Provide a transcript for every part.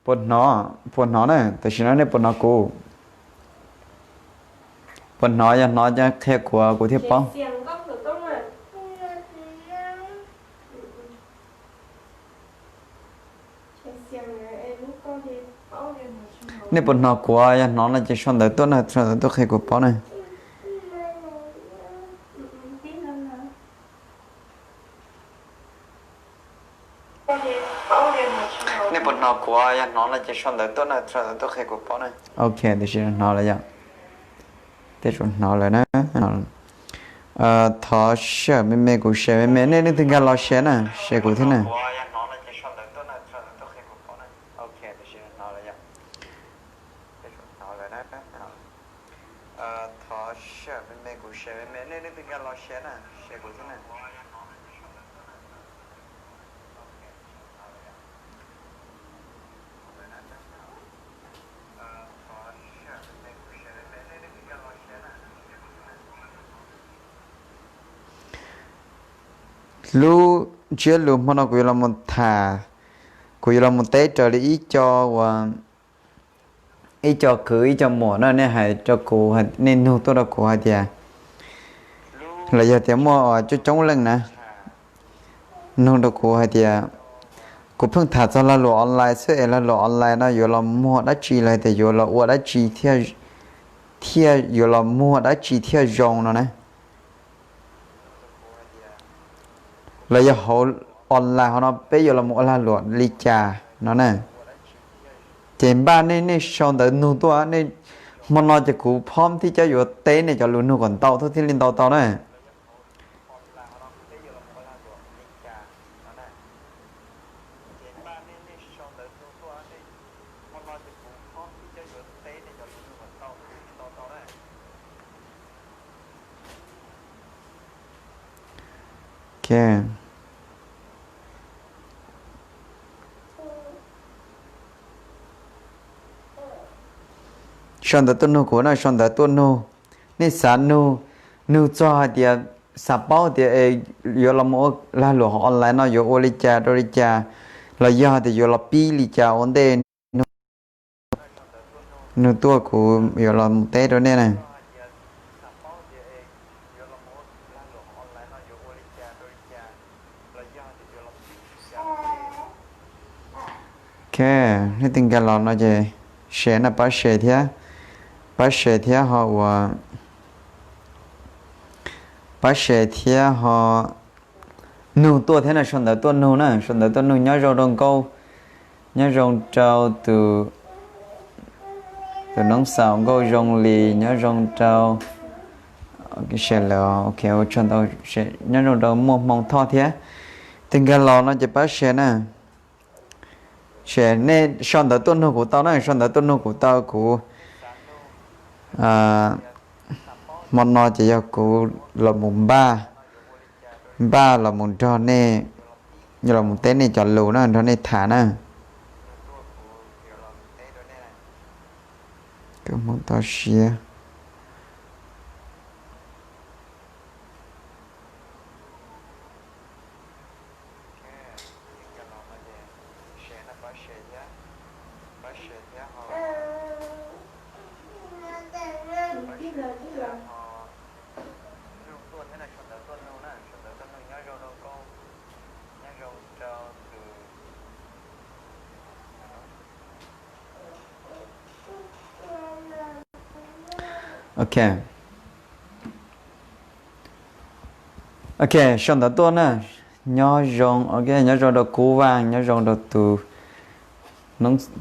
Puas hnov, puas hnov na? Tam sim no nej puas hnov kuv? Puas hnov? Yog hnov ces qhia kuv, kuv thiaj paub. Nej puas hnov kuv? Yog hnov no ces sau ntawv tuaj na, sau ntawv tuaj qhia kuv paub na. Nej puas hnov kuv? Yog hnov no ces sau ntawv tuaj na, sau ntawv tuaj qhia kuv paub na. Ok, tam sim no hnov lawm yom? Tej zaum hnov lawm na. Thov share me me, kuv share me me, nej leej twg nkag los share na, share kuv thiab na. Thov share me me, kuv share me me, nej leej twg nkag los share na, share kuv thiab na. Lub ntsiab lus hmo no kuv yuav los mus tham, kuv yuav los mus teb raws li ib co uas ib co kwv ib co muam na, nej hais rau kuv, nej nug tuaj rau kuv hais tias, los yog tias muaj coob coob leej na, nug rau kuv hais tias, kuv pheej tham txog lag luam online xwb es lag luam online no yuav los muag dab tsi los tias yuav los ua dab tsi thiaj, yuav los muag dab tsi thiaj zoo no na. Los yog hauv online hov no peb yuav los mus ua lag luam li cas no na. Ces npaj nej, nej sau ntawv nug tuaj, nej, hmo no ces kuv phob thiab cov yuav teb nej cov lus nug kom ntau thiaj li ntau tau na. Sau ntawv tuaj nug kuv na, sau ntawv tuaj nug. Nej xav nug, nug txog hais tias xav paub tias yuav los mus ua lag luam online no yuav ua li cas rau li cas, los yog tias yuav los pib li cas ua ntej, nug tuaj kuv yuav los mus teb rau nej na. Ok, nej twb nkag los no ces share na, pab share thiab, pab share thiab ho ua, pab share thiab ho nug tuaj thiab na, sau ntawv tuaj nug na, sau ntawv tuaj nug. Nyob zoo rau Nkauj, nyob zoo rau tus, tus Noob Xaus Nkauj Zoo Lis, nyob zoo rau, ok, nyob zoo rau Muaj Hmoo Thoj thiab. Twb nkag los no ces pab share na. Share, nej sau ntawv tuaj nug kuv tau na, sau ntawv tuaj nug kuv tau, kuv hmo no ces yog kuv los mus npaj, npaj los mus nrog nej, los mus teb nej cov lus na, nrog nej tham na. Koj Hmoob toj siab. Ok. Ok, sau ntawv tuaj na. Nyob zoo, ok, nyob zoo rau Kub Vaj, nyob zoo rau tus,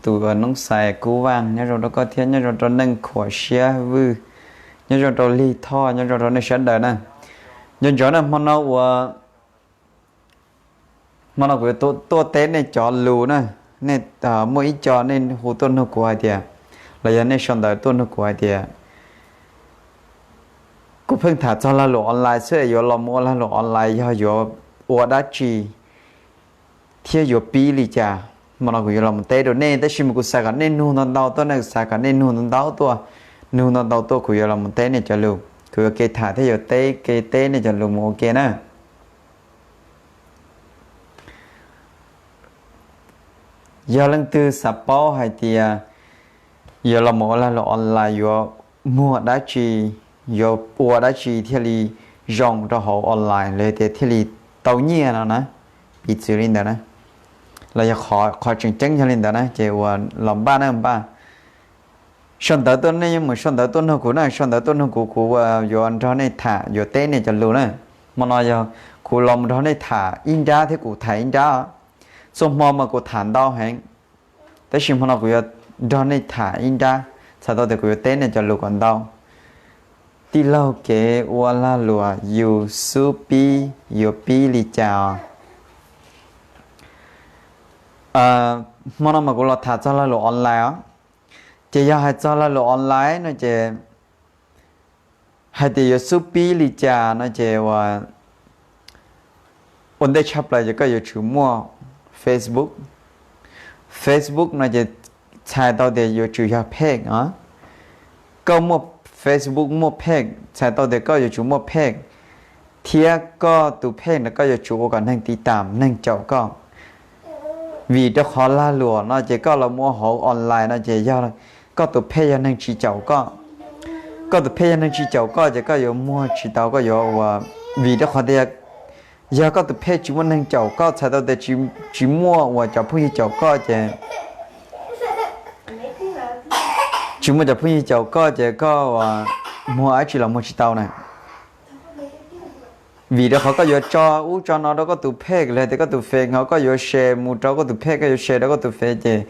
tus Noob Xais Kub Vaj, nyob zoo rau koj thiab, nyob zoo rau Neej Khuam Siab Vwj, nyob zoo rau Lig Thoj, nyob zoo rau nej sawv daws na. Nco ntsoov na, hmo no ua, hmo no kuv yuav tuaj teb nej cov lus na. Nej muaj ib co nej hu tuaj nug kuv hais tias, los yog nej sau ntawv tuaj nug kuv hais tias, kuv pheej tham txog lag luam online xwb, yuav los mus ua lag luam online yog yuav ua dab tsi thiab yuav pib li cas. Hmo no kuv yuav los mus teb rau nej, tab sis mas kuv xav kom nej nug ntau ntau tuaj na, kuv xav kom nej nug ntau ntau tuaj, nug ntau ntau tuaj kuv yuav los mus teb nej cov lus, kuv yuav ke tham thiab yuav teb, ke teb nej cov lus mus ua ke na. Yog leej twg xav paub hais tias yuav los mus ua lag luam online yuav muag dab tsi, yuav ua dab tsi thiaj li zoo rau hauv online los tias thiaj li tau nyiaj no na, piv txwv li ntawd na, los yog qhov tseem ceeb yog li ntawd na ces uas los npaj na npaj. Sau ntawv tuaj, nej yuav mus sau ntawv tuaj nug kuv na, sau ntawv tuaj nug kuv, kuv yuav nrog nej tham, yuav teb nej cov lus na. Hmo no yog kuv los mus nrog nej tham ib nrab thiab kuv tham ib nrab. Txhua hmo mas kuv tham ntau heev, tab sis hmo no kuv yuav nrog nej tham ib nrab, txhais tau tias kuv yuav teb nej cov lus kom ntau. Tij laug, kev ua lag luam yus xub pib yuav pib li cas os? Hmo no mas kuv los tham txog lag luam online os. Ces yog hais txog lag luam online no ces hais tias yuav xub pib li cas no ces ua ntej tshaj plaws ces koj yuav tsum muaj Facebook. Facebook no ces txhais tau tias yuav tsum yog page os. Koj muaj Facebook muaj page txhais tau tias koj yuav tsum muaj page, thiab koj tus page no koj yuav tsum ua kom neeg tiv tam, neeg caum koj. Vim rau qhov lag luam no ces koj los mus ua hauv online no ces yog koj tus page yog neeg tsis caum koj, koj tus page yog neeg tsis caum koj ces koj yuav muag tsis tau, koj yuav ua, vim rau qhov tias yog koj tus page tsis muaj neeg caum koj txhais tau tias tsis muaj uas cov phooj ywg caum koj ces tsis muaj cov phooj ywg caum koj ces koj muag dab tsi los muag tsis tau na. Vim rau qhov koj yuav tso ub tso no rau koj tus page los tias koj tus Face, ho koj yuav share mus rau koj tus page, koj yuav share rau koj tus Face ces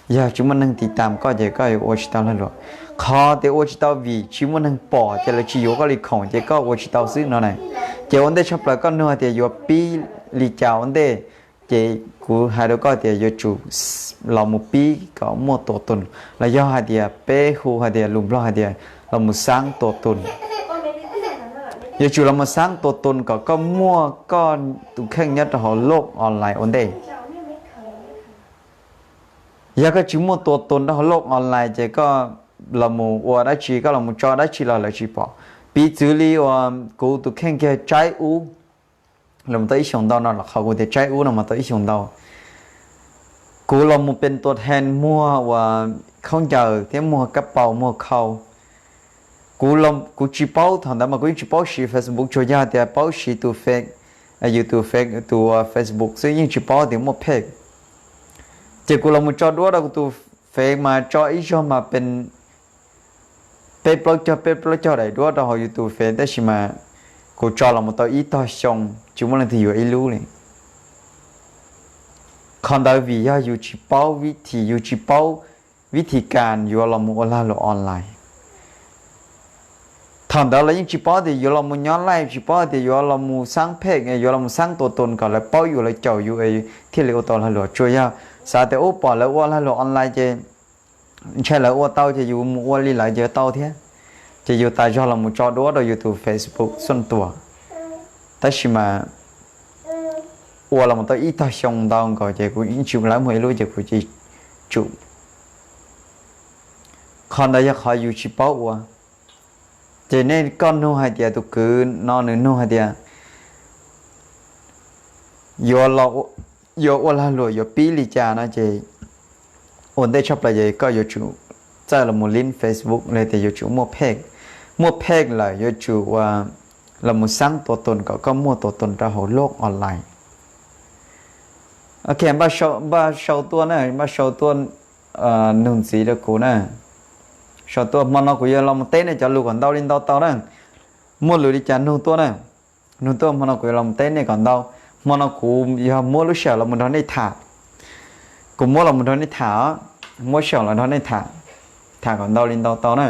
yog tsis muaj neeg tiv tam koj ces koj yuav ua tsis tau lag luam. Qhov tias ua tsis tau vim tsis muaj neeg pom ces lawv tsis yuav koj li khoom ces koj ua tsis tau xwb no na. Ces ua ntej tshaj plaws koj nug hais tias yuav pib li cas ua ntej, ces kuv hais rau koj tias yuav tsum los mus pib kom muaj tua tun, los yog hais tias peb hu hais tias lus Nplog hais tias los mus xaab tua tun. Yuav tsum los mus xaab tua tun kom koj muaj koj tus kheej nyob rau hauv loj online ua ntej. Yog koj tsis muaj tua tun rau hauv loj online ces koj los mus ua dab tsi, koj los mus tso dab tsi los lawv tsis pom. Piv txwv li uas kuv tus kheej kiag Tsaib Ub, los tau ib xyoos ntau no los qhov kuv tias Tsaib Ub no mas tau ib xyoos ntau. Kuv los mus pes tua thee muag uas khaub ncaws thiab muag kab paus muag khau. Kuv tsis paub, thaum ntawd mas kuv yeej tsis paub siv Facebook, tsuas yog tias paub siv tus Face, yus tus Face, tus Facebook xwb, yeej tsis paub tias muaj page. Ces kuv los mus tso duab rau kuv tus Face mas tso ib zaug mas pes peb plaub caug peb plaub caug daim duab rau hauv yus tus Face, tab sis mas kuv tso los mus tau ib tog xyoo tsis muaj leej twg yuav ib lub li. Qhov ntawd vim yog yus tsis paub vib thim, yus tsis paub vib thim kas yuav los mus ua lag luam online. Thaum ntawd los yeej tsis paub tias yuav los mus nyob live, tsis paub tias yuav los mus xaab page, yuav los mus xaab tua tun kom lawv paub yus, lawv caum yus thiaj li ua tau lag luam. Tsuas yog xav tias ub pom lawv ua lag luam online ces ntshai lawv ua tau ces yus mus ua li lawv ces tau thiab. Ces yus tas zog los mus tso duab rau yus tus Facebook xuj tuas. Tab sis mas ua los mus tau ib tog xyoo ntau nkaus ces kuv yeej tsis lawv muag ib lub ces kuv tsis tsum. Qhov ntawd yog qhov yus tsis paub ua. Ces nej koj nug hais tias tus kwv no nws nug hais tias yuav ua lag luam yuav pib li cas no ces ua ntej tshaj plaws ces koj yuav tsum txawj los mus lib Facebook los tias yuav tsum muaj page. Muaj page lawm yuav tsum ua los mus xaab tua tun kom koj muaj tua tun rau hauv loj online. Ok, npaj sau tuaj na, npaj sau tuaj nug ntxiv rau kuv na. Sau tuaj, hmo no kuv yuav los mus teb nej cov lus kom ntau li ntau tau na. Muaj lus li cas nug tuaj na. Nug tuaj, hmo no kuv yuav los mus teb nej kom ntau. Hmo no kuv yog muab lub sij hawm los mus nrog nej tham. Kuv muab los mus nrog nej tham, muab sij hawm los nrog nej tham, tham kom ntau li ntau tau na.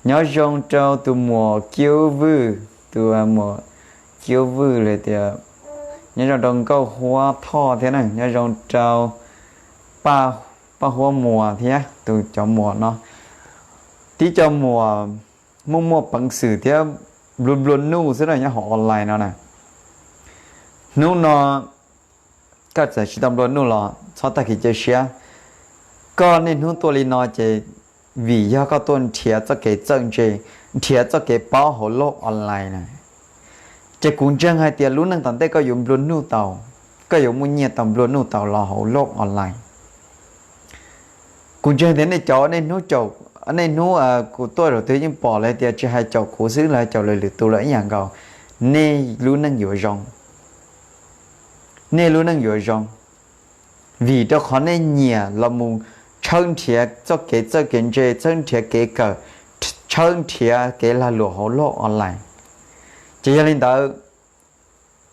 Nyob zoo rau tus muam Kiub Vwj, tus muam Kiub Vwj li tias nyob zoo rau Nkauj Huab Thoj thiab na, nyob zoo rau Paj Huab Muas thiab tus cov muam no. Tib co muam muaj muaj peev xwm thiab nplua nplua nuj xwb na nyob hauv online no na. Hnub no koj txawm tsis tau nplua nuj los txhob tag kev cia siab. Koj niaj hnub tuaj li no ces vim yog koj tuaj nrhiav txoj kev txawj ntse, nrhiav txoj kev paub hauv loj online na. Ces kuv ntseeg hais tias lub neej tom ntej koj yuav nplua nuj tau. koj yuav muaj nyiaj tau nplua nuj tau los hauv lub online. Kuv ntseeg tias nej cov, nej hnub, kuv tuaj zaum twg yeej pom lawv tias tsis hais caum kuv xwb los caum lwm lwm tus los ib yam nkaus, nej lub neej yuav zoo. Nej lub neej yuav zoo, vim rau qhov nej nyiam los mus tshawb nrhiav txoj kev txawj kev ntse, tshawb nrhiav kev kawm, tshawb nrhiav kev lag luam hauv lub online. Ces yog li ntawd,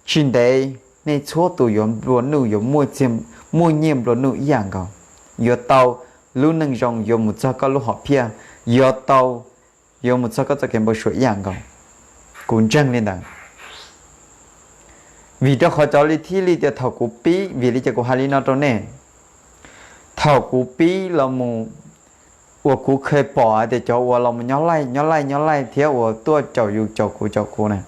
tsis ntev nej txhua tus yuav nplua nuj, yuav muaj nyiaj nplua nuj ib yam nkaus, yuav tau lub neej zoo, yuav mus txog koj lub hom phiaj, yuav tau, yuav mus txog koj txoj kev npau suav ib yam nkaus. Kuv ntseeg li ntawd. Vim rau qhov cov li thiaj li tias thaum kuv pib, vim li cas kuv hais li no rau nej? Thaum kuv pib los mus, uas kuv kheev pom hais tias cov uas los mus nyob laij nyob laij nyob laij thiab uas tuaj caum yus caum kuv caum kuv na,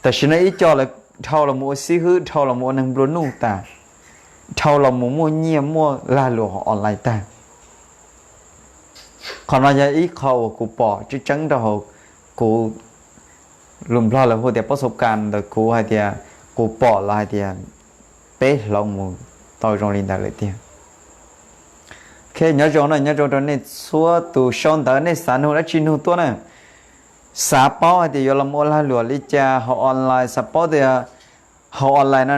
tam sim no ib co lawv dhau los mus ua xib hwb, dhau los mus ua neeg nplua nuj tas, dhau los mus muaj nyiaj muaj lag luam online tag. Qhov no yog ib qho uas kuv pom tseeb tseeb rau hauv kuv, lus Nplog lawv hu tias pob xauv kas ntawm kuv hais tias kuv pom los hais tias peb hloov mus tau zoo li ntawd lawm tiag. Nyob zoo na, nyob zoo rau nej txhua tus sau ntawv, nej xav nug dab tsi nug tuaj na. Xav paub hais tias yuav los ua lag luam li cas hauv online, xav paub tias hauv online no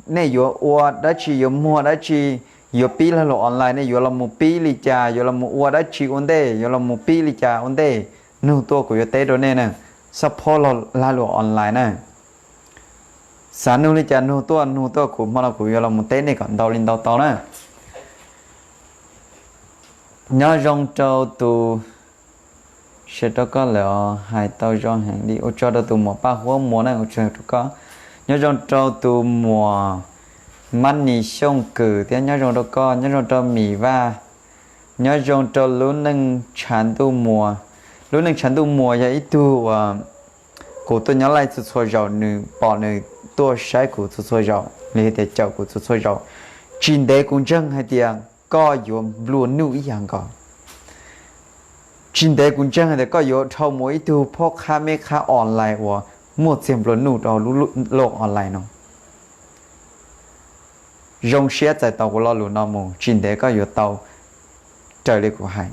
nej yuav ua dab tsi, yuav muag dab tsi, yuav pib lag luam online nej yuav los mus pib li cas, yuav los mus ua dab tsi ua ntej, yuav los mus pib li cas ua ntej, nug tuaj kuv yuav teb rau nej na. Xav paub lag luam online na, xav nug li cas nug tuaj, nug tuaj kuv hmo no kuv yuav los mus teb nej kom ntau li ntau tau na. Nyob zoo rau tus, sawv rau koj lawm os, hais tau zoo heev li, ua tsaug rau tus muam Paj Huab Muas na, ua tsaug rau koj. Nyob zoo rau tus muam Mab Nis Xyooj Kws thiab nyob zoo rau koj, nyob zoo rau Mim Vaj, nyob zoo rau lub neej tshav ntuj muas. Lub neej tshav ntuj muas yog ib tug uas kuv tuaj nyob laij txhua txhua zaus, nws pom nws tuaj saib kuv txhua txhua zaus, li tias caum kuv txhua txhua zaus. Tsis ntev kuv ntseeg hais tias koj yuav nplua nuj ib yam nkaus. Tsis ntev kuv ntseeg hais tias koj yuav dhau mus ua ib tug phob qhab meb qhab online uas muaj txiag nplua nuj rau lub online no. Zoo siab txais tau kuv lo lus no mus, tsis ntev koj yuav tau raws li kuv hais.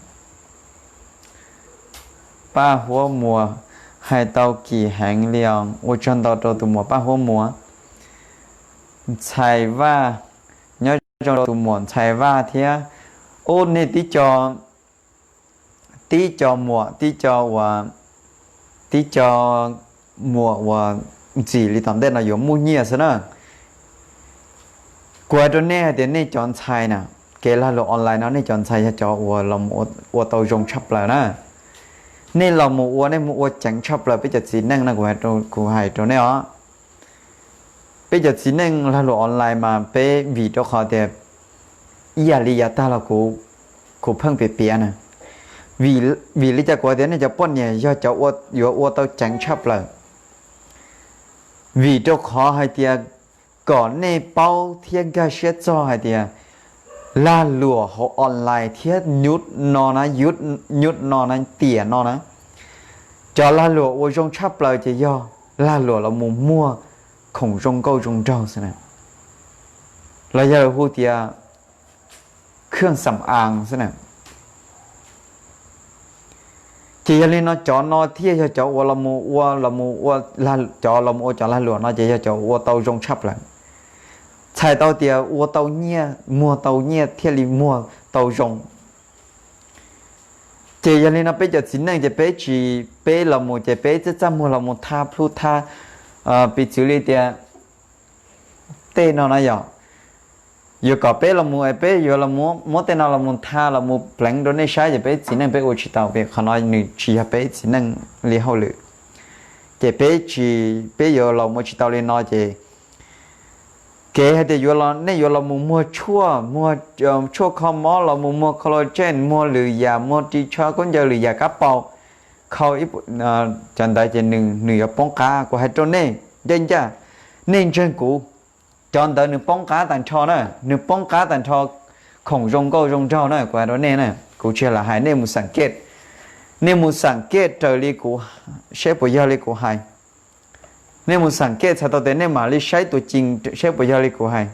Paj Huab Muas, hais tau kim heev li os, ua tsaug ntau rau tus muam Paj Huab Muas. Ntxhais Vaj, nyob zoo rau tus muam Ntxhais Vaj thiab. Ub, nej tib co, tib co muam, tib co uas, tib co muam uas ntxim li tom ntej no yuav muaj nyiaj xwb na. Kuv hais rau nej hais tias nej cov ntxhais na, kev lag luam online no nej cov ntxhais yog cov uas los ua tau zoo tshaj plaws na. Nej los mus ua, nej mus ua ceev tshaj plaws peb cov txiv neej no, kuv hais rau nej os. Peb cov txiv neej lag luam online mas peb vim rau qhov tias ib yam li yav tag los kuv, kuv pheej piav piav na. Vim li cas kuv hais tias nej cov poj niam yog cov yuav ua tau ceev tshaj plaws? Vim rau qhov hais tias kom nej paub thiab nkag siab txog hais tias lag luam hauv online thiab nyuj no na, nyuj no na, tiam no na, cov lag luam uas zoo tshaj plaws ces yog lag luam los mus muag khoom zoo nkauj zoo nraug xwb na, los yog hu tias khwj xam aav xwb na. Ces yog li no cov no thiaj yog cov uas los mus ua, los mus ua, cov los mus ua cov lag luam no ces yog cov ua tau zoo tshaj plaws. Txhais tau tias ua tau nyiaj, muag tau nyiaj thiaj li muag tau zoo. Ces yog li no peb cov txiv neej ces peb tsis, peb los mus ces peb txaj txaj muag los mus tha plhu tha, piv txwv li tias tej no na yog, yuav kom peb los mus, peb yuav los muab tej no los mus tha los mus pleev rau nej saib ces peb txiv neej peb ua tsis tau, vim qhov no nws tsis yog peb txiv neej li hauj lwm. Ces peb tsis, peb yuav los ua tsis tau li no ces kev hais tias yuav, nej yuav los mus muag tshuaj, muag tshuaj kho mob, los mus muag collagen, muag lwm yam, muag ris tsho khaub ncaws, lwm yam kab paus, khau cov ntawd ces nws yuav poob qab. Kuv hais rau nej ncaj ncaj, nej ntseeg kuv, cov ntawd nws poob qab tag nrho na, nws poob qab tag nrho khoom zoo nkauj zoo nraug na. Kuv hais rau nej na, kuv tsis lam hais, nej mus xam kej, nej mus xam kej raws li kuv, seb puas yog li kuv hais. Nej mus xeem kej txhais tau tias nej mam li saib tus cees saib puas yog li kuv hais.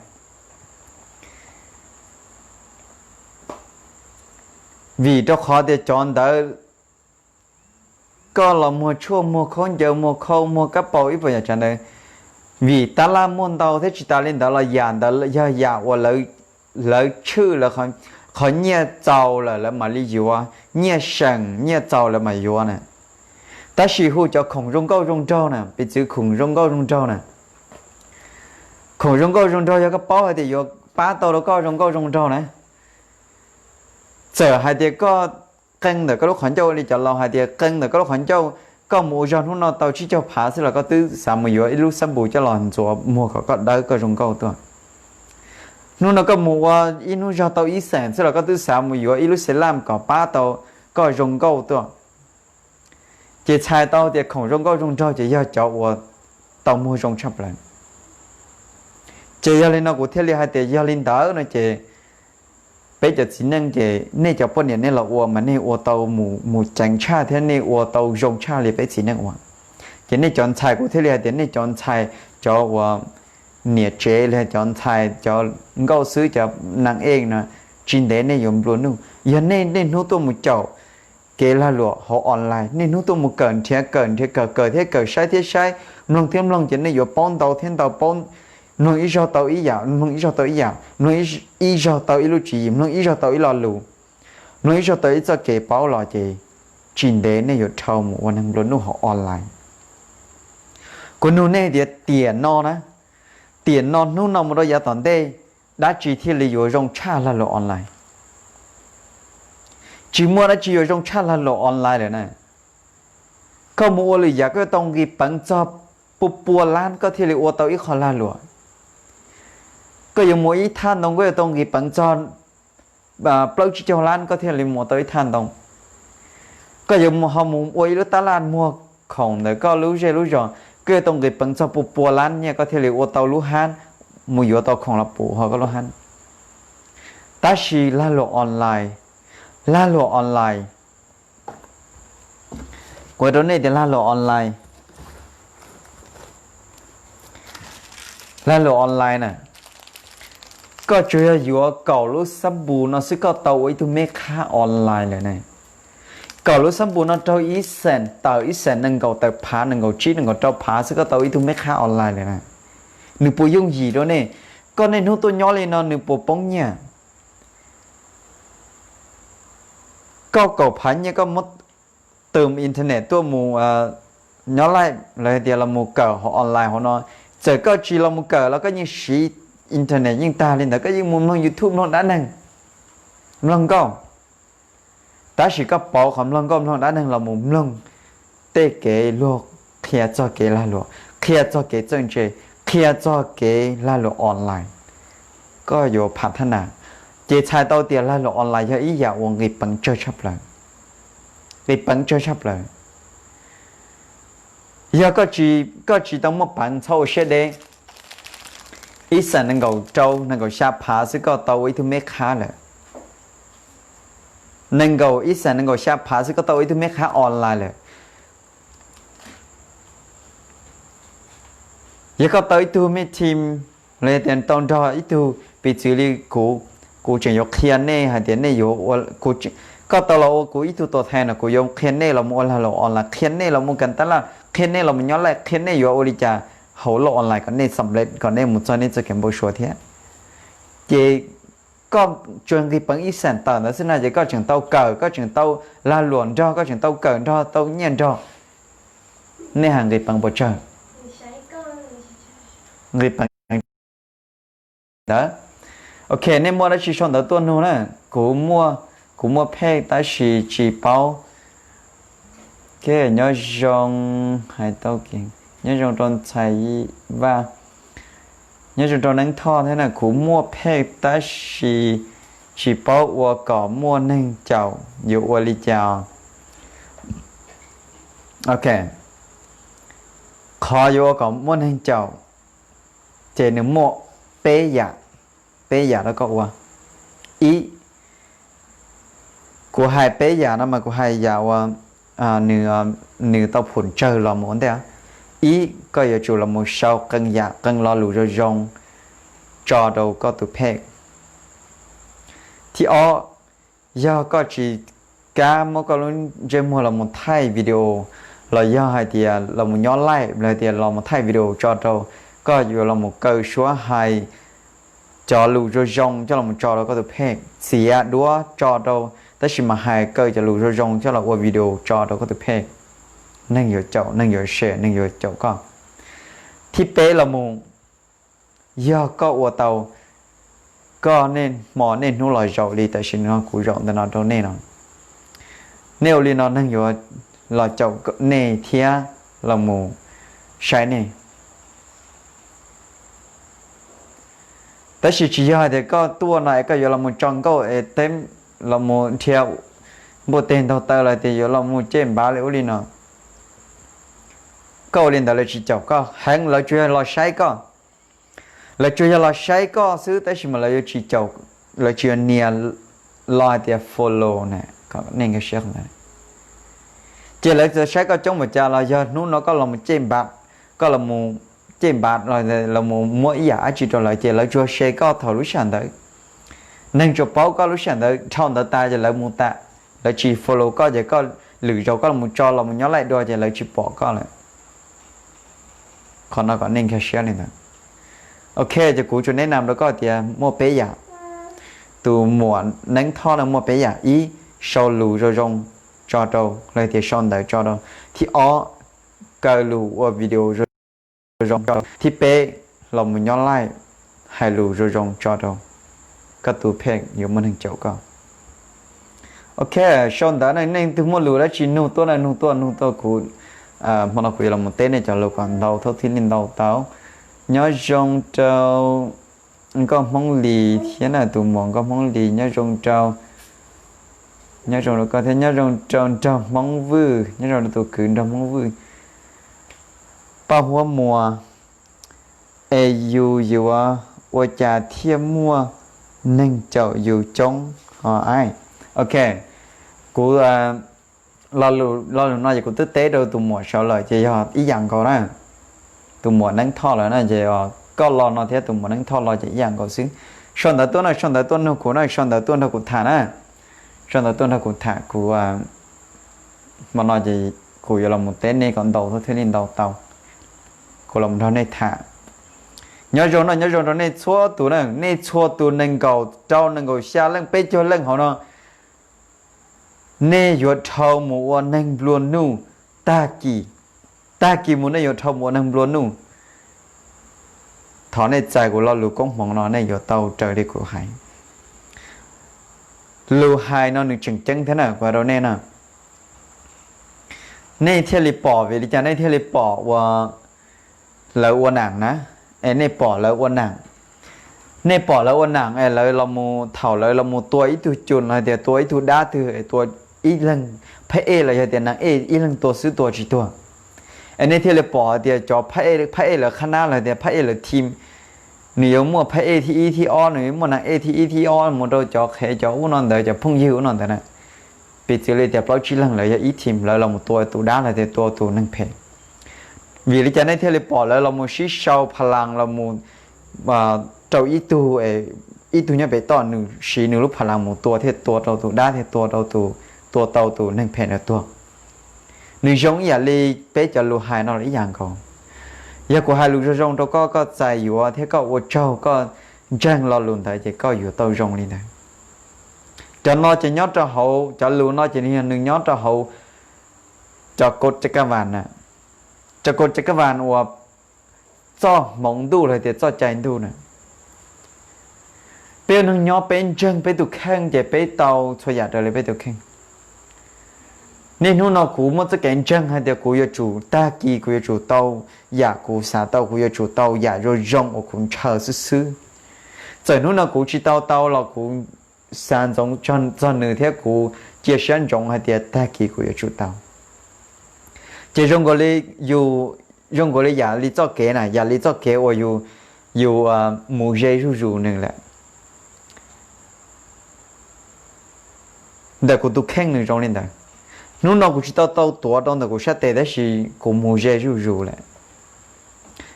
Vim rau qhov tias cov ntawd koj los muag tshuaj, muag khaub ncaws, muag khau, muag kab paus ib puas yam tsav ntawd, vim tab laj muaj ntau thiab tsis tas li ntawd los yam ntawd yog yam uas lawv tshwj lawv qhov nyiaj txaus lawm lawv mam li yuav, nyiaj seem nyiaj txaus lawv mam yuav na. Tab sis hu cov khoom zoo nkauj zoo nraug na, piv txwv khoom zoo nkauj zoo nraug na. Khoom zoo nkauj zoo nraug yog koj paub hais tias yuav pab tau rau koj zoo nkauj zoo nraug na, txawm hais tias koj qee ntawm koj lub qhov ncauj li cov laus hais tias qee ntawm koj lub qhov ncauj, koj mus ua zog hnub no tau tsib caug phav xwb los koj twb xav mus yuav ib lub xab npus coj los ntxuav muag kom koj dawb koj zoo nkauj tuaj. Hnub no koj mus ua ib hnub zog tau ib xeem xwb los koj twb xav mus yuav ib lub xe laj kom pab tau koj zoo nkauj tuaj. Ces txhais tau tias khoom zoo nkauj zoo nraug ces yog cov uas tau muag zoo tshaj plaws. Ces yog li no kuv thiaj li hais tias yog li ntawd no ces peb cov txiv neej ces nej cov poj niam nej los ua mas nej ua tau mus ceev tshaj thiab nej ua tau zoo tshaj li peb txiv neej ua. Ces nej cov ntxhais kuv thiaj li hais tias nej cov ntxhais, cov uas niam tsev li cov ntxhais cov nkauj xwb cov nas ej no, tsis ntev nej yuav nplua nuj. Yog nej niaj hnub tuaj mus caum kev lag luam hauv online, niaj hnub tuaj mus kawm nrhiav kawm nrhiav kawm kawm thiab kawm saib thiab saib, mloog thiab mloog ces nej yuav paub ntau thiab ntau, paub, mloog ib zaug tau ib yam, mloog ib zaug tau ib yam, mloog ib zaug tau ib lub tswv yim, mloog ib zaug tau ib lo lus, mloog ib zaug tau ib txoj kev paub los ces tsis ntev nej yuav dhau mus ua neeg nplua nuj hauv online. Kuv nug nej tias tiam no na, tiam no hnub no mus rau yav tom ntej, dab tsi thiaj li yuav zoo tshaj lag luam online? Tsis muaj dab tsi yuav zoo tshaj lag luam online lawm na. Koj mus ua lwm yam koj yuav tau nqis peev txog pua pua lab koj thiaj li ua tau ib qho lag luam. Koj yuav mus ib thaj ntoo koj yuav tau nqis peev txog plaub tsib caug lab koj thiaj li mus tau ib thaj ntoo. Koj yuav ho mus ua ib lub tab laj muag khoom ntawm koj lub zej lub zos, koj yuav tau nqis peev txog pua pua lab nyiaj koj thiaj li ua tau lub hab, mus yuav tau khoom los pub hauv koj lub hab. Tab sis lag luam online, lag luam online, kuv rau nej tias lag luam online, lag luam online na, koj tsuas yog yuav kaum lub xab npus no xwb koj tau ua ib tug meb qhab online lawm ne. Kaum lub xab npus no raug ib xeem tawm, ib xeem nees nkaum tawm phav, nees nkaum tsib nees nkaum rau phav xwb koj tau ib tug meb qhab online lawm na. Nws puas yooj yim rau nej? Koj niaj hnub tuaj nyob li no nws puas poob nyiaj? Koj kaum phav nyiaj koj muab tus internet tuaj mus nyob laij los tias los mus kawm hauv online hauv no, txawm koj tsis los mus kawm los koj yeej siv internet yeej tag li ntawd, koj yeej mus mloog YouTube mloog dab neeg, mloog nkauj. Tab sis koj pauv qhov mloog nkauj mloog dab neeg los mus mloog tej kev luag qhia txog kev lag luam, qhia txog kev txawj ntse, qhia txog kev lag luam online, koj yuav phav thab nas. Ces txhais tau tias lag luam online yog ib yam uas nqis peev tsawg tshaj plaws, nqis peev tsawg tshaj plaws. Yog koj tsis tau muaj peev txhob ua siab deb, ib xeem nees nkaum rau nees nkaum xya phav xwb koj tau ua ib tug meb qhab lawm. Nees nkaum, ib xeem nees nkaum xya phav xwb koj tau ua ib tug meb qhab online lawm. Yog koj tau ib tug meb team los yog tias tau nrog ib tug, piv txwv li kuv, kuv tseem yuav qhia nej hais tias nej yuav ua, koj tau los ua kuv ib tug tuam thais no kuv yuav qhia nej los mus ua lag luam online, qhia nej los mus kawm tab laj, qhia nej los mus nyob laij, qhia nej yuav ua li cas hauv lub online kom nej xam lej kom nej mus txog nej txoj kev npau suav thiab. Ces koj tsuas nqis peev ib xeem tawm ntawd xwb na ces koj tseem tau kawm, koj tseem tau lag luam nrog, koj tseem tau kawm nrog, tau nyiaj nrog. Nej hais nqis peev puas tsawg? Nqis peev ntawd. Ok, nej muaj dab tsi sau ntawv tuaj nug na. Kuv muaj, kuv muaj phej tab sis tsis paub. Nyob zoo, hais tau, nyob zoo rau ntxhais Vaj, nyob zoo rau Neeb Thoj thiab na. Kuv muaj phej tab sis tsis paub ua kom muaj neeg caum yuav ua li cas. Ok, qhov yuav ua kom muaj neeg caum ces nws muaj peb yam, peb yam rau koj ua. Ib, kuv hais peb yam no mas kuv hais yam uas nws, nws tau phum tsawg los mus ua ntej. Ib, koj yuav tsum los mus sau qee yam qee lo lus zoo zoo tso rau koj tus page. Thib ob, yog koj tsis kam muab koj lub ntsej muag los mus thaij video, los yog hais tias los mus nyob live, los hais tias los mus thaij video tso rau, koj yuav los mus kaw suab hais cov lus zoo zoo coj los mus tso rau koj tus page, txiav duab tso rau, tab sis mas hais kaw cov lus zoo zoo coj los ua video tso rau koj tus page. Neeg yuav caum, neeg yuav share, neeg yuav caum koj. Thib peb los mus, yog koj ua tau, koj niaj hmo niaj hnub los zaum li tam sim no kuv zaum ntawm no rau nej no, nej ua li no neeg yuav los caum nej thiab los mus saib nej. Tab sis tsis yog hais tias koj tuaj no es koj yuav los mus tso nkauj es teb, los mus dhia npuaj teg ntaug taw los tias yuav los mus cem npav li ub li no. Koj ua li ntawd lawv tsis caum koj heev, lawv tsuas yog los saib koj. Lawv tsuas yog los saib koj xwb tab sis mas lawv yuav tsis caum, lawv tsis yuav nias lo hais tias follow na, nej nkag siab qhov ntawd. Ces lawv txawm saib koj coob npaum cas los yog hnub no koj los mus cem npav, koj los mus cem npav los los mus muab ib yam dab tsi rau lawv ces lawv tsuas share koj thaum lub sij hawm ntawd. Neeg tsuas paub koj lub sij hawm ntawd, dhau ntawd tas ces lawv mus tas, lawv tsis follow koj ces koj lwm zaus koj los mus tso los mus nyob live dua ces lawv tsis pom koj lawm. Qhov no kom nej nkag siab li ntawd. Ok, ces kuv tsuas neb nam rau koj tias muaj peb yam. Tus muam Neeb Thoj no muaj peb yam: ib, sau lus zoo zoo tso rau, los tias sau ntawv tso rau. Thib ob, kaw lus ua video zoo zoo tso rau. Thib peb, los mus nyob live hais lus zoo zoo tso rau, koj tus page yuav muaj neeg caum koj. Ok, sau ntawv na, nej twg muaj lus dab tsi nug tuaj na, nug tuaj nug tuaj kuv, hmo no kuv yuav los mus teb nej cov lus kom ntau thoob thiaj li ntau tau. Nyob zoo rau Nkauj Hmoob Lis thiab na, tus muam Nkauj Hmoob Lis nyob zoo rau, nyob zoo rau koj thiab, nyob zoo rau Nraug Hmoob Vwj, nyob zoo rau tus kwv Nraug Hmoob Vwj. Paj Huab Muas, es yus yuav ua cas thiaj muaj neeg caum yus coob ho ai? Ok, kuv, lo lus no ces kuv twb teb rau tus muam saud lawm ces yog ib yam nkaus na. Tus muam Neeb Thoj lawm na ces koj lo no thiab tus muam Neeb Thoj lo ces ib yam nkaus xwb. Sau ntawv tuaj na, sau ntawv tuaj nug kuv na, sau ntawv tuaj nrog kuv tham na. Sau ntawv tuaj nrog kuv tham, kuv, hmo no ces kuv yuav los mus teb nej kom ntau thiaj li ntau tau. Kuv los nrog nej tham. Nyob zoo na, nyob zoo rau nej txhua tus na, nej txhua tus nees nkaum rau nees nkaum xya leej peb caug leej hauv no, nej yuav dhau mus ua neeg nplua nuj tag kis. Tag kis mus nej yuav dhau mus ua neeg nplua nuj. Thov nej txais kuv lo lus koob hmoov no nej yuav tau raws li kuv hais. Lus hais no nws tseem ceeb thiab na, kuv hais rau nej na. Nej thiaj li pom, vim li cas nej thiaj li pom ua lawv ua nam na? Es nej pom lawv ua nam, nej pom lawv ua nam es lawv los mus, thaum lawv los mus tua ib tug cun los hais tias tua ib tug dab twg es tua ib leeg phab ej los yog tias nam ej ib leeg tua xwb tua tsis tuag, es nej thiaj li pom hais tias cov phab ej, phab ej lawv qhab nab los hais tias phab ej lawv team, nws yuav muaj phab ej thib ib thib ob, nws yuav muaj nam ej thib ib thib ob mus rau cov qhev cov ub no ntawd, cov phooj ywg ub no ntawd na. Piv txwv li tias plaub tsib leeg lawv yog ib team, lawv los mus tua tus dab los tias tua tus neeg phem. Vim li cas nej thiaj li pom lawv los mus sib sau pha las los mus rau ib tug, ib tug nyob pem toj nws siv nws lub pha las mus tua thiaj tua rau tus dab thiaj tua rau tus, tua tau tus neeg phem ntawd tuag? Nws zoo ib yam li peb cov lus hais no los ib yam nkaus. Yog kuv hais lus zoo zoo rau koj, koj txais yuav thiab koj ua tsaug, koj ntseeg lo lus ntawd ces koj yuav tau zoo li ntawd. Cov no ces nyob rau hauv, cov lus no ces nws nyob rau hauv cov kod caj kaj vas na, cov kod caj kaj vas uas txoj hmoov ntuj los tias txoj cai ntuj na. Peb ua neeg nyob peb ntseeg peb tus kheej ces peb tau txhua yam raws li peb tus kheej. Niaj hnub no kuv muaj txoj kev ntseeg hais tias kuv yuav tsum tag kis kuv yuav tsum tau yam kuv xav tau, kuv yuav tsum tau yam zoo zoo uas kuv ntshaw xwb xwb. Txawm hnub no kuv tsis tau tau los kuv xav ntsoov txog nws thiab kuv cia siab ntsoov hais tias tag kis kuv yuav tsum tau. Ces zoo nkaus li yus, zoo nkaus li yam li txoj kev na, yam li txoj kev uas yus, yus mus ze zuj zus nws lawm. Ntawm kuv tus kheej nws zoo li ntawd. Hnub no kuv tsis tau tau tuav rau ntawm kuv sab tes tab sis kuv mus ze zuj zus lawm.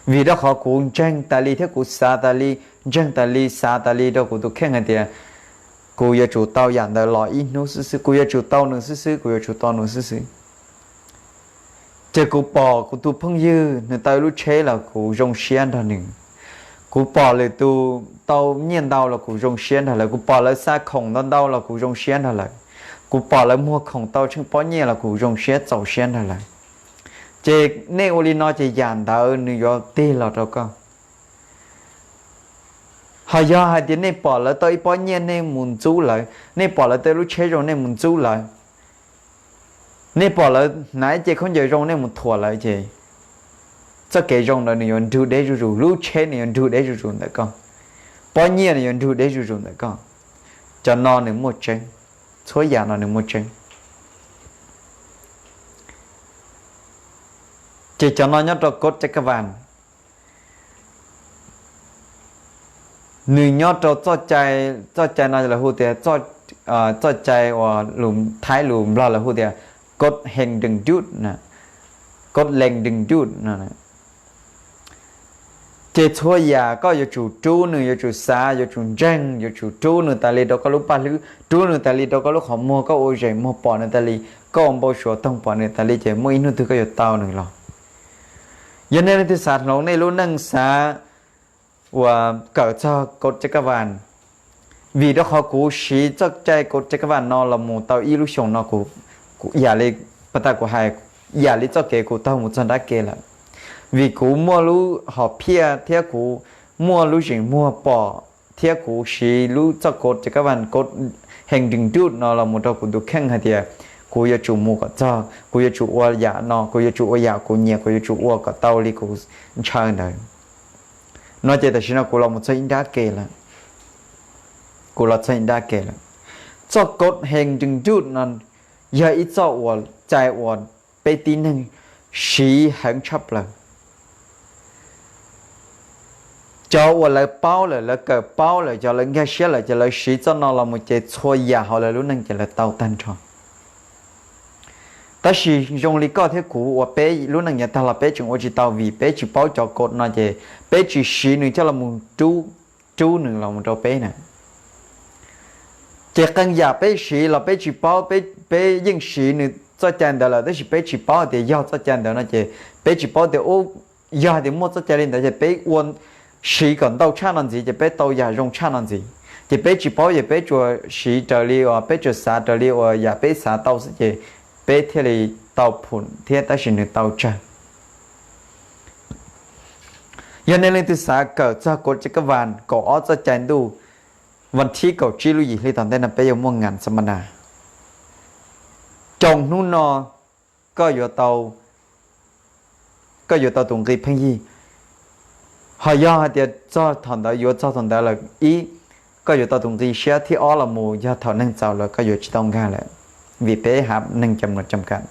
Vim rau qhov kuv ntseeg tas li thiab kuv xav tas li, ntseeg tas li, xav tas li rau kuv tus kheej hais tias kuv yuav tsum tau yam ntawd los ib hnub xwb xwb, kuv yuav tsum tau nws xwb xwb, kuv yuav tsum tau nws xwb xwb. Ces kuv pom kuv tus phooj ywg nws tau ib lub tsheb los kuv zoo siab nrog nws. Kuv pom lwm tus tau nyiaj ntau los kuv zoo siab nrog lawv. Kuv pom lawv xa khoom ntau ntau los kuv zoo siab nrog lawv. Kuv pom lawv muag khoom tau tsheej pob nyiaj los kuv zoo siab txaus siab nrog lawv. Ces nej ua li no ces yam ntawd nws yuav tig los rau koj. Ho yog hais tias nej pom lawv tau ib pob nyiaj nej mus ntxub lawv, nej pom lawv tau ib lub tsheb zoo nej mus ntxub lawv, nej pom lawv hnav ib ce khaub ncaws zoo nej mus thuam lawv ces txoj kev zoo ntawd nws yuav nrug deb zuj zus, lub tsheb nws yuav nrug deb zuj zus ntawm koj, pob nyiaj nws yuav nrug deb zuj zus ntawm koj. Cov no nws muaj tseeb, txhua yam no nws muaj tseeb. Ces cov no nyob rau kod caj kab vas, nws nyob rau txoj cai, txoj cai no lawv hu tias, txoj cai uas lus Thaib lus Nplog lawv hu tias kod heej deej dub, kod leej deej dub no. Ces txhua yam koj yuav tsum rub nws, yuav tsum xav, yuav tsum ntseeg, yuav tsum rub nws tas li rau koj lub paj hlwb, rub nws tas li rau koj lub qhov muag, koj ua zeem muag pom nws tas li, koj ua npau suav toog pom nws tas li ces muaj ib hnub twg koj yuav tau nws los. Yog nej leej twg xav hloov nej lub neej xav uas kawm txog kod caj kab vas, vim rau qhov kuv siv txoj cai kod caj kab vas no los mus tau ib lub xyoos no, kuv yam li pas tas kuv hais, yam li txoj kev kuv taug mus txog nrab ke lawm. Vim kuv muaj lub hom phiaj thiab kuv muaj lub zeem muag pom thiab kuv siv lub txoj kod caj kab vas, kod heej deej dub no los mus rau kuv tus kheej hais tias kuv yuav tsum mus kom txog, kuv yuav tsum ua yam no, kuv yuav tsum ua yam kuv nyiam, kuv yuav tsum ua kom tau li kuv ntshaw ntawd. No ces tam sim no kuv los mus txog ib nrab ke lawm. Kuv los txog ib nrab ke lawm. Txoj kod heej deej dub no yog ib txoj uas cai uas peb tib neeg siv heev tshaj plaws. Cov uas lawv paub lawm, lawv kawm paub lawm, cov lawv nkag siab lawm ces lawv siv txoj no los mus ces txhua yam hauv lawv lub neej ces lawv tau tag nrho. Tab sis zoo li koj thiab kuv uas peb lub neej yav tag los peb tseem ua tsis tau vim peb tsis paub cov kod no ces peb tsis siv nws coj los mus rub, rub nws los mus rau peb na. Ces qee yam peb siv los peb tsis paub, peb yeej siv nws txoj cai ntawd lawm tab sis peb tsis paub tias yog txoj cai ntawd no ces peb tsis paub tias ub, yog hais tias muaj txoj cai li ntawd ces peb ua siv kom ntau tshaj no ntxiv ces peb tau yam zoo tshaj no ntxiv. Ces peb tsis paub ces peb tsuas siv raws li uas peb tsuas xav raws li uas yam peb xav tau xwb ces peb thiaj li tau phum thiab tab sis nws tau tsawg. Yog nej leej twg xav kawm txog kod caj kab vas kaum ob txoj cai ntuj, vas thib kaum tsib lub yim hli tom ntej no peb yuav muaj ngan xas mas nas. Xyoo hnub no koj yuav tau, koj yuav tau tus nqi pheej yig. Ho yog hais tias txog thaum ntawd, yuav txog thaum ntawd lawm, ib, koj yuav tau tus nqi siab, thib ob los mus yog thaum neeg txaus lawm koj yuav tsis tau nkag lawm, vim peb hav neeg cam no cam kam.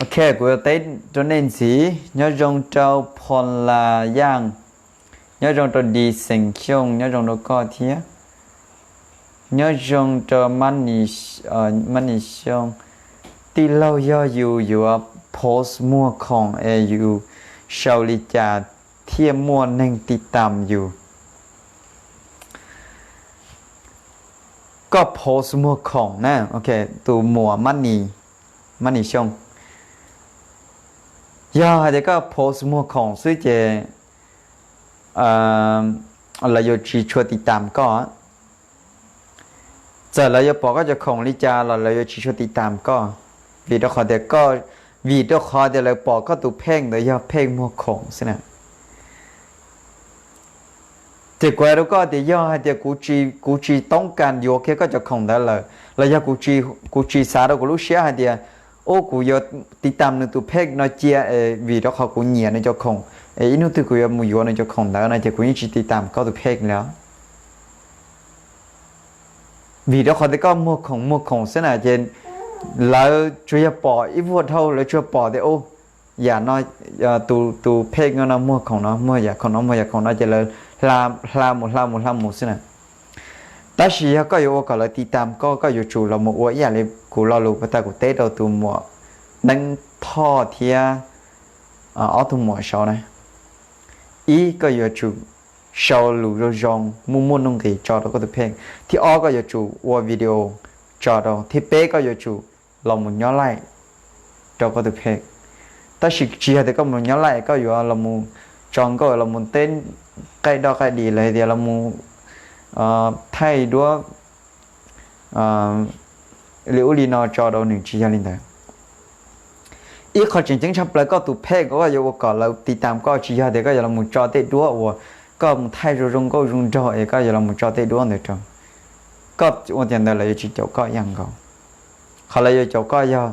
Ok, kuv yuav teb rau nej ntxiv. Nyob zoo rau Phoo Las Yaaj, nyob zoo rau Dis Xeem Xyooj, nyob zoo rau koj thiab. Nyob zoo rau Mab Nis Xyooj. Tij laug, yog yus yuav post muag khoom es yus sau li cas thiaj muaj neeg tiv tam yus? Koj post muag khoom na, ok, tus muam Mab Nis, Mab Nis Xyooj, yog hais tias koj post muag khoom xwb ces lawv yuav tsis tshua tiv tam koj. Txawm lawv yuav pom koj cov khoom li cas los lawv yuav tsis tshua tiv tam koj, vim rau qhov tias koj, vim rau qhov tias lawv pom koj tus phej ntawd yog phej muag khoom xwb na. Ces kuv hais rau koj tias yog hais tias kuv tsis, kuv tsis toob kas yuav kiag koj cov khoom ntawd lawm, los yog kuv tsis xav rau kuv lub siab hais tias ub kuv yuav tiv tam nws tus phej no cia es vim rau qhov kuv nyiam nws cov khoom es ib hnub twg kuv yuav mus yuav nws cov khoom ntawd no ces kuv yeej tsis tiv tam koj tus phej li os. Vim rau qhov tias koj muag khoom muag khoom xwb na ces lawv tsuas yog pom ib vuag dhau, lawv tsuas pom tias ub, yam no, tus, tus phej no muag khoom no, muag yam khoom no, muag yam khoom no ces lawv hla mus hla mus hla mus xwb na. Tab sis yog koj yuav ua kom lawv tiv tam koj, koj yuav tsum los mus ua ib yam li kuv lo lus pas tas kuv teb rau tus muam Neeb Thoj thiab ob tug muam saud na. ib, koj yuav tsum sau lus zoo zoo muaj muaj nuj nqis tso rau koj tus page. Thib ob, koj yuav tsum ua video tso rau. Thib peb, koj yuav tsum los mus nyob laij rau koj tus page. Tab sis tsis yog tias koj mus nyob laij koj yuav los mus tso nkauj los mus teb qaij doj qaij dis los tias los mus thaij duab li ub li no tso rau nws, tsis yog li ntawd. Ib qho tseem ceeb tshaj plaws koj tus page koj yuav ua kom lawv tiv tam koj, tsis yog tias koj yuav los mus tso tej duab uas koj mus thaij zoo zoo nkauj zoo nraug es koj yuav los mus tso tej duab ntawd rau. Koj ua tias ntawd lawv yuav tsis caum koj ib yam nkaus. Qhov lawv yuav caum koj yog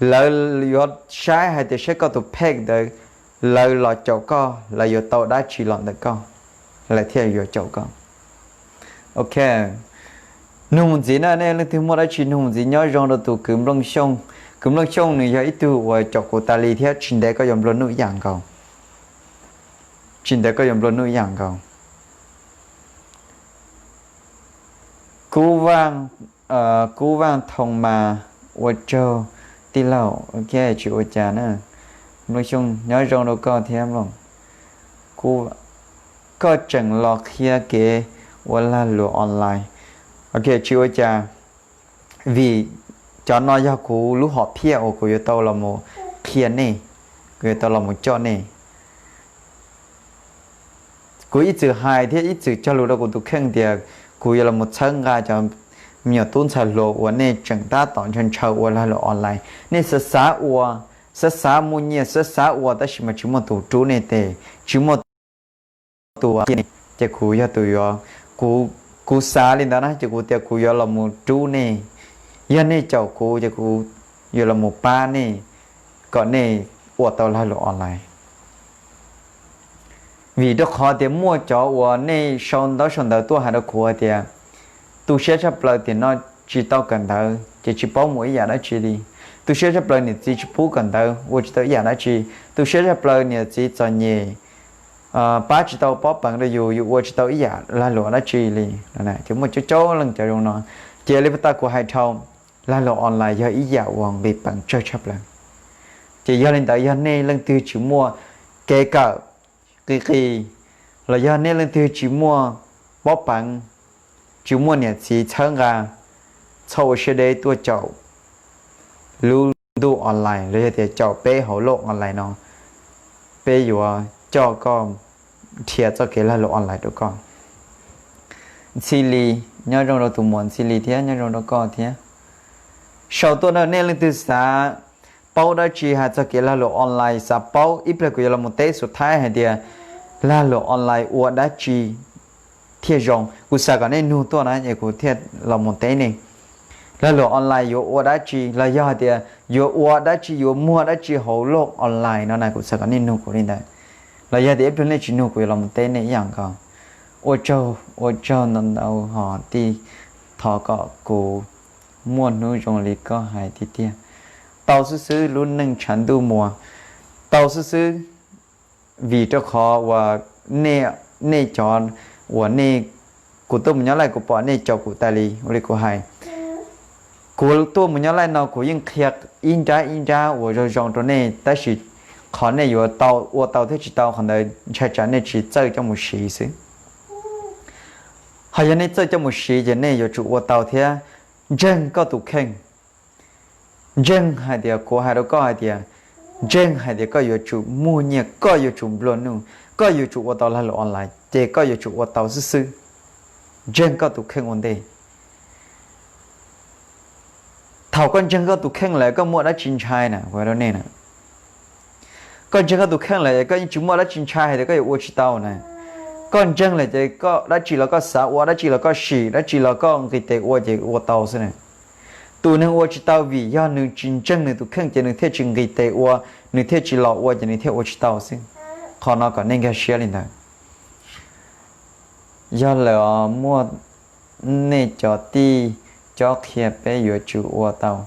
lawv yuav saib hais tias saib koj tus page ntawd lawv los caum koj, lawv yuav tau dab tsi los ntawm koj, lawv thiaj yuav caum koj. Ok. Nug mus ntxiv na, nej leej twg muaj dab tsi nug mus ntxiv. Nyob zoo rau tus kwv Nplooj Xyooj. Kwv Nplooj Xyooj nws yog ib tug uas caum kuv tas li thiab tsis ntev koj yuav nplua nuj ib yam nkaus. Tsis ntev koj yuav nplua nuj ib yam nkaus. Kub Vaj, Kub Vaj Thoo mas ua tsaug tij laug. Ok, tsis ua cas na. Nplooj Xyooj nyob zoo rau koj thiab Nplooj. Koj tseem los qhia kev ua lag luam online. Ok, tsis ua cas, vim cov no yog kuv lub hom phiaj uas kuv yuav tau los mus qhia nej, kuv yuav tau los mus coj nej. Kuv ib txwm hais thiab ib txwm cog lus rau kuv tus kheej tias kuv yuav los mus txhawb nqa cov me nyuam tub ntxhais hluas uas nej tseem tab tom ntshaw ntshaw ua lag luam online. Nej xav xav ua, xav xav muaj nyiaj, xav xav ua tab sis mas tsis muaj tus rub nej tes, tsis muaj tus, ces kuv yog tus yuav, kuv, kuv xav li ntawd na, ces kuv tias kuv yuav los mus rub nej. Yog nej caum kuv ces kuv yuav los mus pab nej kom nej ua tau lag luam online. Vim rau qhov tias muaj cov uas nej sau ntaub sau ntawv tuaj hais rau kuv hais tias tu siab tshaj plaws tiam no tsis tau kawm ntawv ces tsis paub mus ib yam dab tsi li. Tu siab tshaj plaws niam txiv tsis pub kawm ntawv ua tsis tau ib yam dab tsi. Tu siab tshaj plaws niam txiv txom nyem, pab tsis tau pob peev rau yus, yus ua tsis tau ib yam lag luam dab tsi li. Ces muaj coob coob leej cov zoo no. Ces li puag ta kuv hais dhau, lag luam online yog ib yam uas nqis peev tsawg tshaj plaws. Ces yog li ntawd yog nej leej twg tsis muaj kev kawm qis qis, los yog nej leej twg tsis muaj pob peev, tsis muaj niam txiv txhawb nqa, txhob ua siab deb tuaj caum lub ntuj online los yog tias caum peb hauv loj online no, peb yuav coj koj, nrhiav txoj kev lag luam online rau koj. Ntxhi Li, nyob zoo rau tus muam Ntxhi Li thiab nyob zoo rau koj thiab. Sau tuaj na, nej leej twg xav paub dab tsi hais txog kev lag luam online, xav paub, ib pliag kuv yuav los mus teb xus thaib hais tias lag luam online ua dab tsi thiaj zoo. Kuv xav kom nej nug tuaj na es kuv thiaj los mus teb nej. Lag luam online yuav ua dab tsi los yog hais tias yuav ua dab tsi, yuav muag dab tsi hauv loj online no na, kuv xav kom nej nug kuv li ntawd. Los yog tias ib pliag nej tsis nug kuv yuav los mus teb nej ib yam nkaus. Ua tsaug, ua tsaug ntau ntau hos tij, thov kom kuv muaj hnub zoo li koj hais tiag tiag. Tau xwb xwb lub neej tshav ntuj muas, tau xwb xwb. Vim rau qhov uas nej, nej cov uas nej, kuv tuaj mus nyob laij kuv pom nej caum kuv tas li ua li kuv hais. Kuv tuaj mus nyob laij no kuv yeej qhia ib nrab ib nrab uas zoo zoo rau nej, tab sis qhov nej yuav tau ua tau thiab tsis tau qhov ntawd ntshai tsam nej tsis txawj coj mus siv xwb. Ho yog nej txawj coj mus siv ces nej yuav tsum ua tau thiab. Ntseeg koj tus kheej. Ntseeg hais tias kuv hais rau koj hais tias, ntseeg hais tias koj yuav tsum muaj nyiaj, koj yuav tsum nplua nuj, koj yuav tsum ua tau lag luam online ces koj yuav tsum ua tau xwb xwb. Ntseeg koj tus kheej ua ntej. Thaum koj ntseeg koj tus kheej lawm koj muaj dab tsi ntshai na, kuv hais rau nej na. Koj ntseeg koj tus kheej lawm koj yeej tsis muaj dab tsi ntshai hais tias koj yuav ua tsis tau na. Koj ntseeg lawm ces koj dab tsi los koj xav ua, dab tsi los koj sim, dab tsi los koj nqis tes ua ces ua tau xwb na. Tus neeg ua tsis tau vim yog nws tsis ntseeg nws tus kheej ces nws thiaj tsis nqis tes ua, nws thiaj tsis los ua ces nws thiaj ua tsis tau xwb. Qhov no kom nej nkag siab li ntawd. Yog lawm os, muaj nej cov tij cob qhia peb yuav tsum ua tau.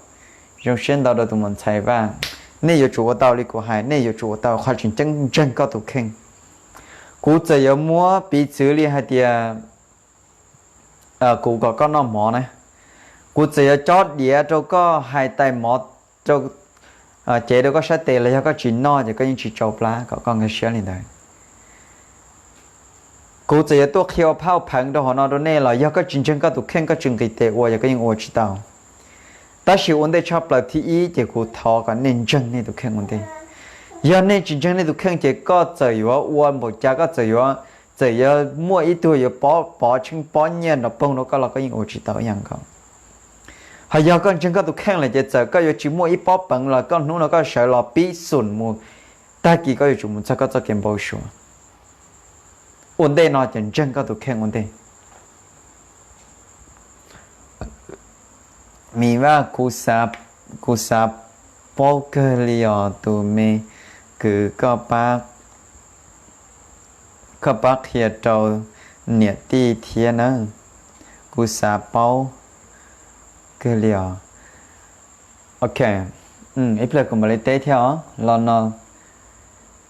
Zoo siab ntau rau tus muam ntxhais Vaj. Nej yuav tsum ua tau li kuv hais, nej yuav tsum ua tau qhov tseem ceeb, ntseeg koj tus kheej. Kuv txawm yuav muab piv txwv li hais tias kuv kom koj noj mov na, kuv txawm yuav cob diav rau koj, hais tais mov rau, cev rau koj sab tes los yog koj tsis noj ces koj yeej tsis tsau plab, kom koj nkag siab li ntawd. Kuv txawm yuav tuaj qhia ua phab ua pheev rau hauv no rau nej los yog koj tsis ntseeg koj tus kheej, koj tsis nqis tes ua ces koj yeej ua tsis tau. Tab sis ua ntej tshaj plaws thib ib ces kuv thov kom nej ntseeg nej tus kheej ua ntej. Yog nej tsis ntseeg nej tus kheej ces koj txawm yuav ua npaum cas, koj txawm yuav, txawm yuav muaj ib tug yuav pov, pov tsheej pob nyiaj nrov poog rau koj los koj yeej ua tsis tau ib yam nkaus. Ho yog koj ntseeg koj tus kheej lawm ces txawm koj yuav tsis muaj ib pob peev los koj hnub no koj sawv los pib xum mus, tag kis koj yuav tsum mus txog koj txoj kev npau suav. Ua ntej no ces ntseeg koj tus kheej ua ntej. Miv Vaj, kuv xav, kuv xav paub kawg li os tus me kwv, koj pab, koj pab qhia rau niam tij thiab nawb. Kuv xav paub kawg li os. Ok, ib pliag kuv mam li teb thiab os. Los no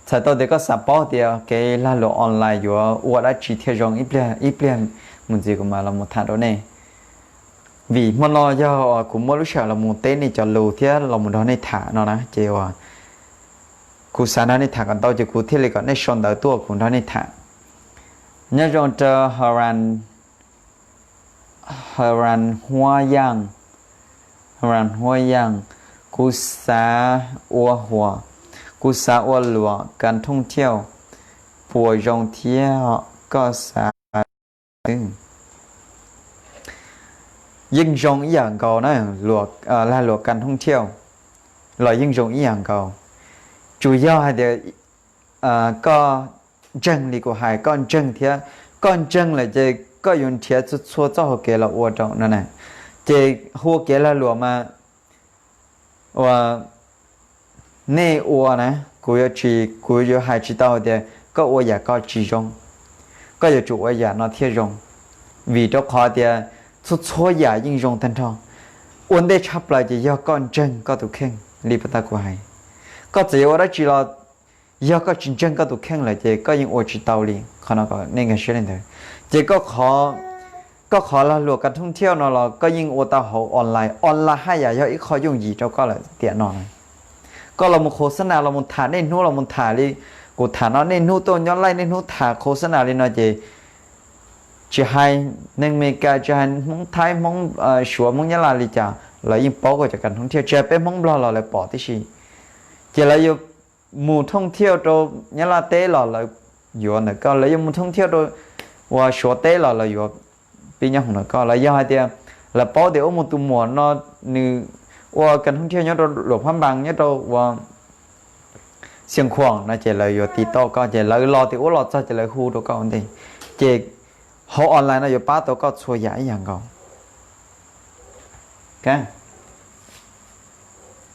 txhais tau tias koj xav paub tias kev lag luam online yuav ua dab tsi thiaj zoo, ib pliag, ib pliag mus ntxiv kuv mam los mus tham rau nej. Vim hmo no yog kuv muab lub sij hawm los mus teb nej cov lus thiab los mus nrog nej tham no na, ces uas kuv xav nrog nej tham kom ntau ces kuv thiaj li kom nej sau ntawv tuaj kuv nrog nej tham. Nyob zoo rau Haran, Haran Huab Yaj, Haran Huab Yaj, kuv xav ua hua, kuv xav ua luam kas thooj thiauj, puas zoo thiab koj xav xwb? Yeej zoo ib yam nkaus na, luam, lag luam kas thooj thiauj los yeej zoo ib yam nkaus. Tsuas yog hais tias koj ntseeg li kuv hais, koj ntseeg thiab, koj ntseeg lawm ces koj yuav nrhiav txhua txhua txoj hau kev los ua rau no na. Ces hu ua kev lag luam mas uas nej ua na, kuv yuav tsis, kuv yuav hais tsis tau tias koj ua yam ko tsis zoo, koj yuav tsum ua yam no thiaj zoo. Vim rau qhov tias txhua txhua yam yeej zoo tag nrho. Ua ntej tshaj plaws ces yog koj ntseeg koj tus kheej li puag ta kuv hais. Koj txawm yuav ua dab tsi los yog koj tsis ntseeg koj tus kheej lawm ces koj yeej ua tsis tau li. Qhov no kom nej nkag siab li ntawd. Ces koj qhov, koj qhov lag luam kas thooj thiauj no los koj yeej ua tau hauv online. Online haj yam yog ib qho yooj yim rau koj lawm tiam no na. Koj los mus khos xab nas los mus tham niaj hnub los mus tham li kuv tham no, niaj hnub tuaj nyob laij niaj hnub tham khos xab nas li no ces tsis hais neeg Amelikas, tsis hais Hmoob Thaib, Hmoob Suav, Hmoob Nyab Laj li cas lawv yeej paub koj cov kas thooj thiauj, tsis hais peb Hmoob Nplog los lawv pom tib si. Ces lawv yuav mus thooj thiauj rau Nyab Laj teb los lawv yuav ntawm koj, lawv yuav mus thooj thiauj rau uas Suav teb los lawv yuav pib nyob hauv ntawm koj. Los yog hais tias lawv paub tias ua mus tus muam no nws ua kas thooj thiauj nyob rau Luam Phab Npas nyob rau uas Xiav Khuam no ces lawv yuav tiv toj koj, ces lawv los tias ua los txog ces lawv hu rau koj ua ntej. Ces hauv online no yuav pab tau koj txhua yam ib yam nkaus.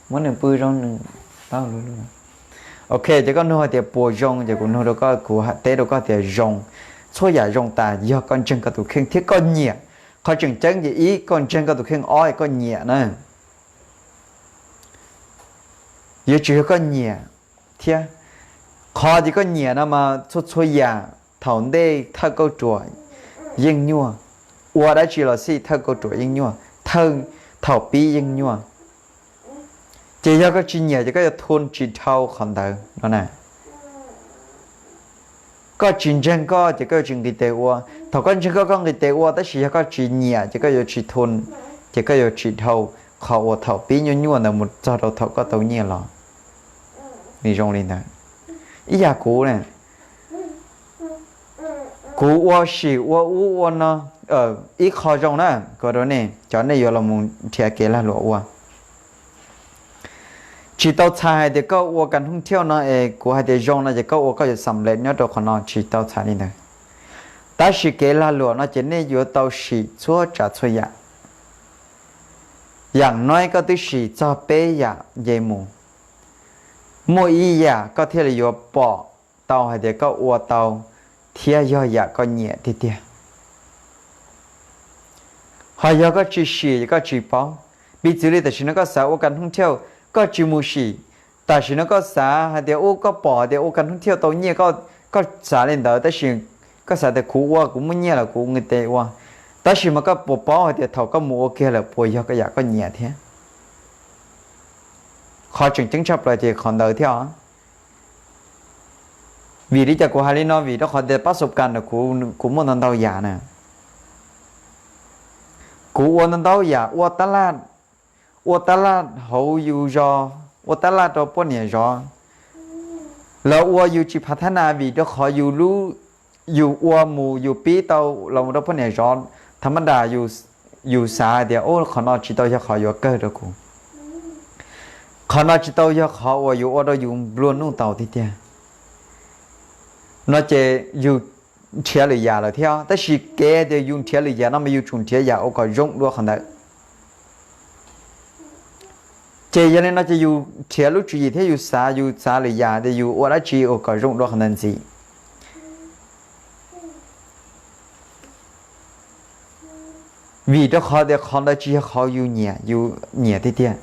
Muab nws pw zoo nws tau lub lub. Ok, ces koj nug hais tias puas zoo, ces kuv nug rau koj, kuv teb rau koj tias zoo. Txhua yam zoo tas yog koj ntseeg koj tus kheej thiab koj nyiam. Qhov tseem ceeb ces ib, koj ntseeg koj tus kheej, ob, koj nyiam na. Yuav tsum yog koj nyiam thiab. Qhov tias koj nyiam no mas txhua txhua yam thaum ntej thawj kauj ruam yeej nyuaj, ua dab tsi los xij thawj kauj ruam yeej nyuaj, thawj, thaum pib yeej nyuaj. Ces yog koj tsis nyiam ces koj yuav thun tsis dhau qhov ntawd no na. Koj tsis ntseeg koj ces koj yuav tsis nqis tes ua. Thaum koj ntseeg koj, koj nqis tes ua, tab sis yog koj tsis nyiam ces koj yuav tsis thun, ces koj yuav tsis dhau qhov uas thaum pib nyuaj nyuaj ntawd mus txog rau thaum koj tau nyiaj los. Nws zoo li ntawd. Ib yam kuv na, kuv ua sim ua ub ua no, ib qho zoo na, kuv rau nej cov nej yuav los mus nrhiav kev lag luam ua. Tsis tau txhais hais tias koj ua kas thooj thiauj no es kuv hais tias zoo no ces koj ua koj yuav xam lej nyob rau qhov no, tsis tau txhais li ntawd. Tab sis kev lag luam no ces nej yuav tau sim txhua tsav txhua yam. Yam no koj twb sim txog peb yam nce mus, muaj ib yam koj thiaj li yuav pom tau hais tias koj ua tau thiab yog yam koj nyiam tiag tiag. Ho yog koj tsis sim ces koj tsis paub. Piv txwv li tam sim no koj xav ua kas thooj thiauj, koj tsis mus sim. Tam sim no koj xav hais tias ua, koj pom hais tias ua kas thooj thiauj tau nyiaj, koj xav li ntawd, tab sis koj xav tias kuv ua kuv muaj nyiaj lawm kuv nqis tes ua. Tab sis mas koj puas paub hais tias thaum koj mus ua kiag lawm puas yog koj yam koj nyiam thiab? Qhov tseem ceeb tshaj plaws ces qhov ntawd thiab os. Vim li cas kuv hais li no? Vim rau qhov tias pab xub kas ntawm kuv, kuv muaj ntau ntau yam na. Kuv ua ntau ntau yam, ua tab laj, ua tab laj hauv yus zos, ua tab laj rau poj niam zov. Los ua yus tsis phav thab nas vim rau qhov yus lub, yus ua mus yus pib tau los mus rau poj niam zov, thaum maj dam yus xav hais tias, ub, qhov no tsis tau yog qhov yuav kawg rau kuv, qhov no tsis tau yog qhov uas yuav ua rau yus nplua nuj tau tiag tiag. No ces yus nrhiav lwm yam lawm thiab, tab sis kev tias yus nrhiav lwm yam no mas yus tsum nrhiav yam ua kom zoo dua qhov ntawd. Ces yog li no ces yus nrhiav lub tswv yim thiab yus xav, yus xav lwm yam tias yus ua dab tsi ua kom zoo dua qhov ntawd ntxiv. Vim rau qhov tias qhov ntawd tsis yog qhov yus nyiam, yus nyiam tiag tiag.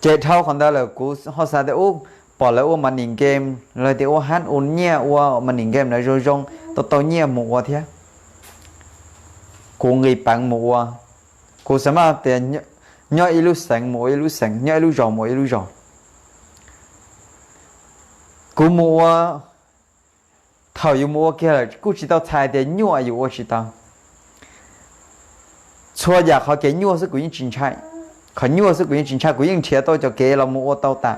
Ces dhau qhov ntawd lawm kuv ho xav tias, ub, pom lawv ua money game, lawv tias ua hab ua nyiaj, ua money game ntawd zoo zoo, tau tau nyiaj mus ua thiab. Kuv nqis peev mus ua. Kuv xav mas tias nyob ib lub xeev mus ua ib lub xeev, nyob ib lub zos mus ua ib lub zos. Kuv mus ua, thaum yus mus ua kiag lawm kuj tsis tau txhais tias nyuaj yus ua tsis tau. Txhua yam qhov kev nyuaj xwb kuv yeej tsis ntshai, qhov nyuaj xwb kuv yeej tsis ntshai, kuv yeej nrhiav tau cov kev los mus ua tau tas.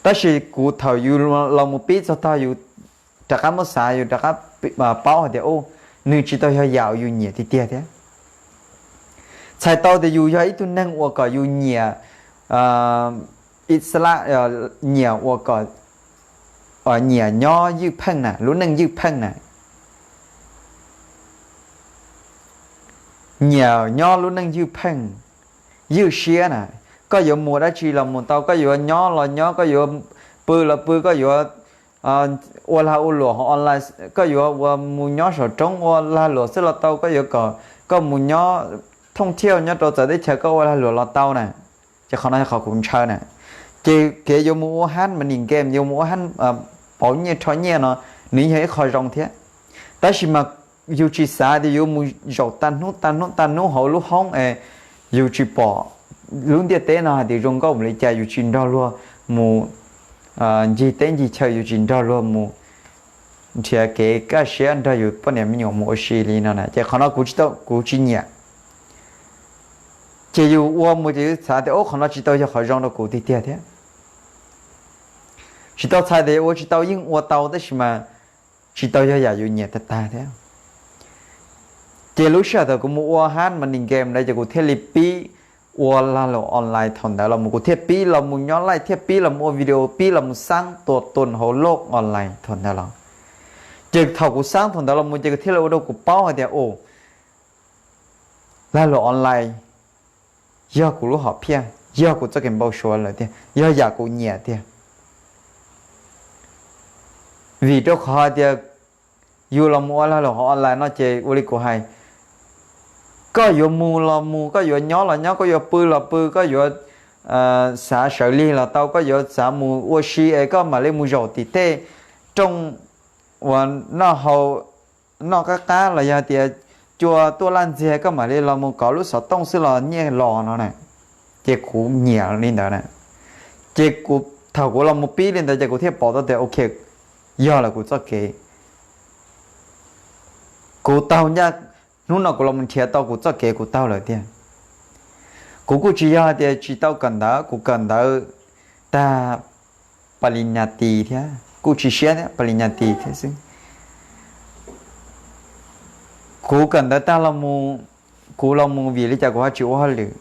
Tab sis kuv thaum yus los mus pib txog tog yus rov qab muab xav, yus rov qab paub hais tias, ub, nws tsis tau yog yam uas yus nyiam tiag tiag thiab. Txhais tau tias yus yog ib tug neeg uas kom yus nyiam, ib xab lab, nyiam ua kom, nyiam nyob ywj pheej na, lub neej ywj pheej na. Nyiam nyob lub neej ywj pheej, ywj siab na. Koj yuav mus dab tsi los mus tau, koj yuav nyob los nyob, koj yuav pw los pw, koj yuav ua lag ua luam hauv online, koj yuav ua mus nyob saum roob ua lag luam xwb los tau, koj yuav kom koj mus nyob thooj thiaj nyob rau txawv teb chaws koj ua lag luam los tau na. Ces qhov no yog qhov kuv ntshaw na. Ces kev yuav mus ua hab money game, yuav mus ua hab pauv nyiaj rho nyiaj no, nws yog ib qho zoo thiab. Tab sis mas yus tsis xav tias yuav mus zaum tag hnub tag hnub tag hnub hauv lub hoob es yus tsis pom lub ntiaj teb no hais tias zoo nkauj npaum li cas, yus tsis nrog luag mus ncig teb ncig chaw, yus tsis nrog luag mus nrhiav kev kaj siab nrog yus poj niam me nyuam mus ua si li no na, ces qhov no kuv tsis tau, kuv tsis nyiam. Ces yus ua mus ces yus xav tias, ub, qhov no tsis tau yog qhov zoo rau kuv tiag tiag thiab. Tsis tau txhais tias ua tsis tau, yeej ua tau tab sis mas tsis tau yog yam yus nyiam tag tag thiab. Ces lub sij hawm thaum kuv mus ua hab money game ntawd ces kuv thiaj li pib ua lag luam online thaum ntawd los mus, kuv thiaj pib los mus nyob live, thiaj pib los mus ua video, pib los mus xaab tua tuam hauv loj online thaum ntawd los. Ces thaum kuv xaab thaum ntawd los mus ces kuv thiaj li ua rau kuv paub hais tias, ub, lag luam online yog kuv lub hom phiaj, yog kuv txoj kev npau suav lawm tiag, yog yam kuv nyiam tiag. Vim rau qhov hais tias yus los mus ua lag luam hauv online no ces ua li kuv hais, koj yuav mus los mus, koj yuav nyob los nyob, koj yuav pw los pw, koj yuav xav sawv lig los tau, koj yuav xav mus ua si es koj mam li mus zaum tim tej rooj uas noj hau, noj qab qab los yog tias cua tuaj laj ntxiag koj mam li los mus kov lub xov tooj xwb los nyiaj los no na. Ces kuv nyiam li ntawd na. Ces kuv, thaum kuv los mus pib li ntawd ces kuv thiaj pom tau tias ok, yog lawm kuv txoj kev. Kuv taug ncaj, hnub no kuv los mus nrhiav tau kuv txoj kev kuv taug lawm tiag. Kuv kuj tsis yog hais tias tsis tau kawm ntawv, kuv kawm ntawv tag pa li nyas tis thiab, kuj tsis siab thiab, pa li nyas tis thiab xwb. Kuv kawm ntawv tag los mus, kuv los mus vim li cas kuv ho tsis ua hauj lwm?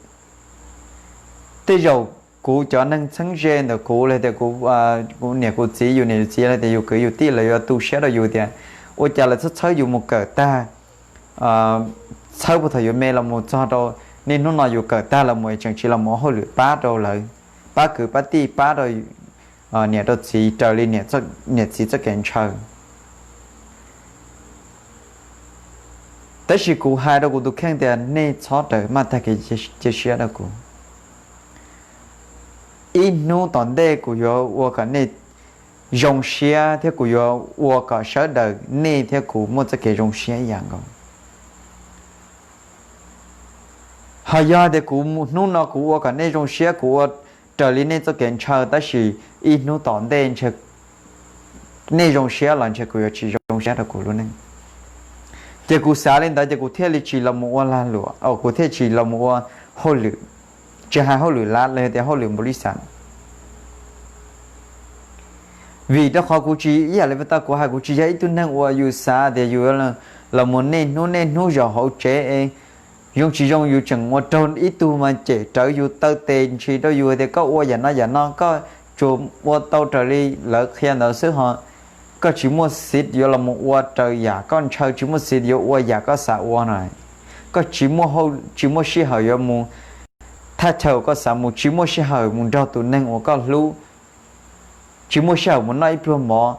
Tej zaum kuv cov neeg txheeb ze ntawm kuv los tias kuv, kuv niam kuv txiv, yus niam yus txiv los tias yus kwv yus tij lawv yuav tu siab rau yus tias ua cas lawv txhawb txhawb yus mus kawm tag, txhawb puag thaum yuav me los mus txog rau niaj hnub no yus kawm tag los mus tseem tsis los mus ua hauj lwm pab rau lawv, pab kwv pab tij, pab rau niam rau txiv raws li niam txiv txoj kev ntshaw. Tab sis kuv hais rau kuv tus kheej tias nej txhob raws maj tag kev cia siab rau kuv. Ib hnub tom ntej kuv yuav ua kom nej zoo siab thiab kuv yuav ua kom sawv daws nej thiab kuv muaj txoj kev zoo siab ib yam nkaus. Ho yog tias kuv hnub no kuv ua kom nej zoo siab, kuv ua raws li nej txoj kev ntshaw, tab sis ib hnub tom ntej ntshe nej zoo siab los ntshe kuv yuav tsis zoo siab rau kuv lub neej. Ces kuv xav li ntawd ces kuv thiaj li tsis los mus ua lag luam, kuv thiaj tsis los mus ua hauj lwm, tsis hais hauj lwm lab los yog tias hauj lwm npaum li xav. Vim rau qhov kuv tsis, ib yam li tau kuv hais, kuv tsis yog ib tug neeg uas yus xav tias yus los mus niaj hnub niaj hnub zaum hauv tsev es zoo tsis zoo yus tseem ua raug ib tug mas cem rawv yus taw tes ntshis rau yus tias koj ua yam no yam no koj tsuas ua tau raws li lawv qhia ntawd xwb ho koj tsis muaj xiv yuav los mus ua raws yam koj ntshaw, tsis muaj xiv yuav ua yam koj xav ua no. Koj tsis muaj, tsis muaj sij hawm yuav mus thaj chaw koj xav mus, tsis muaj sij hawm mus nrog tus neeg uas koj hlub, tsis muaj sij hawm mus noj ib pluag mov,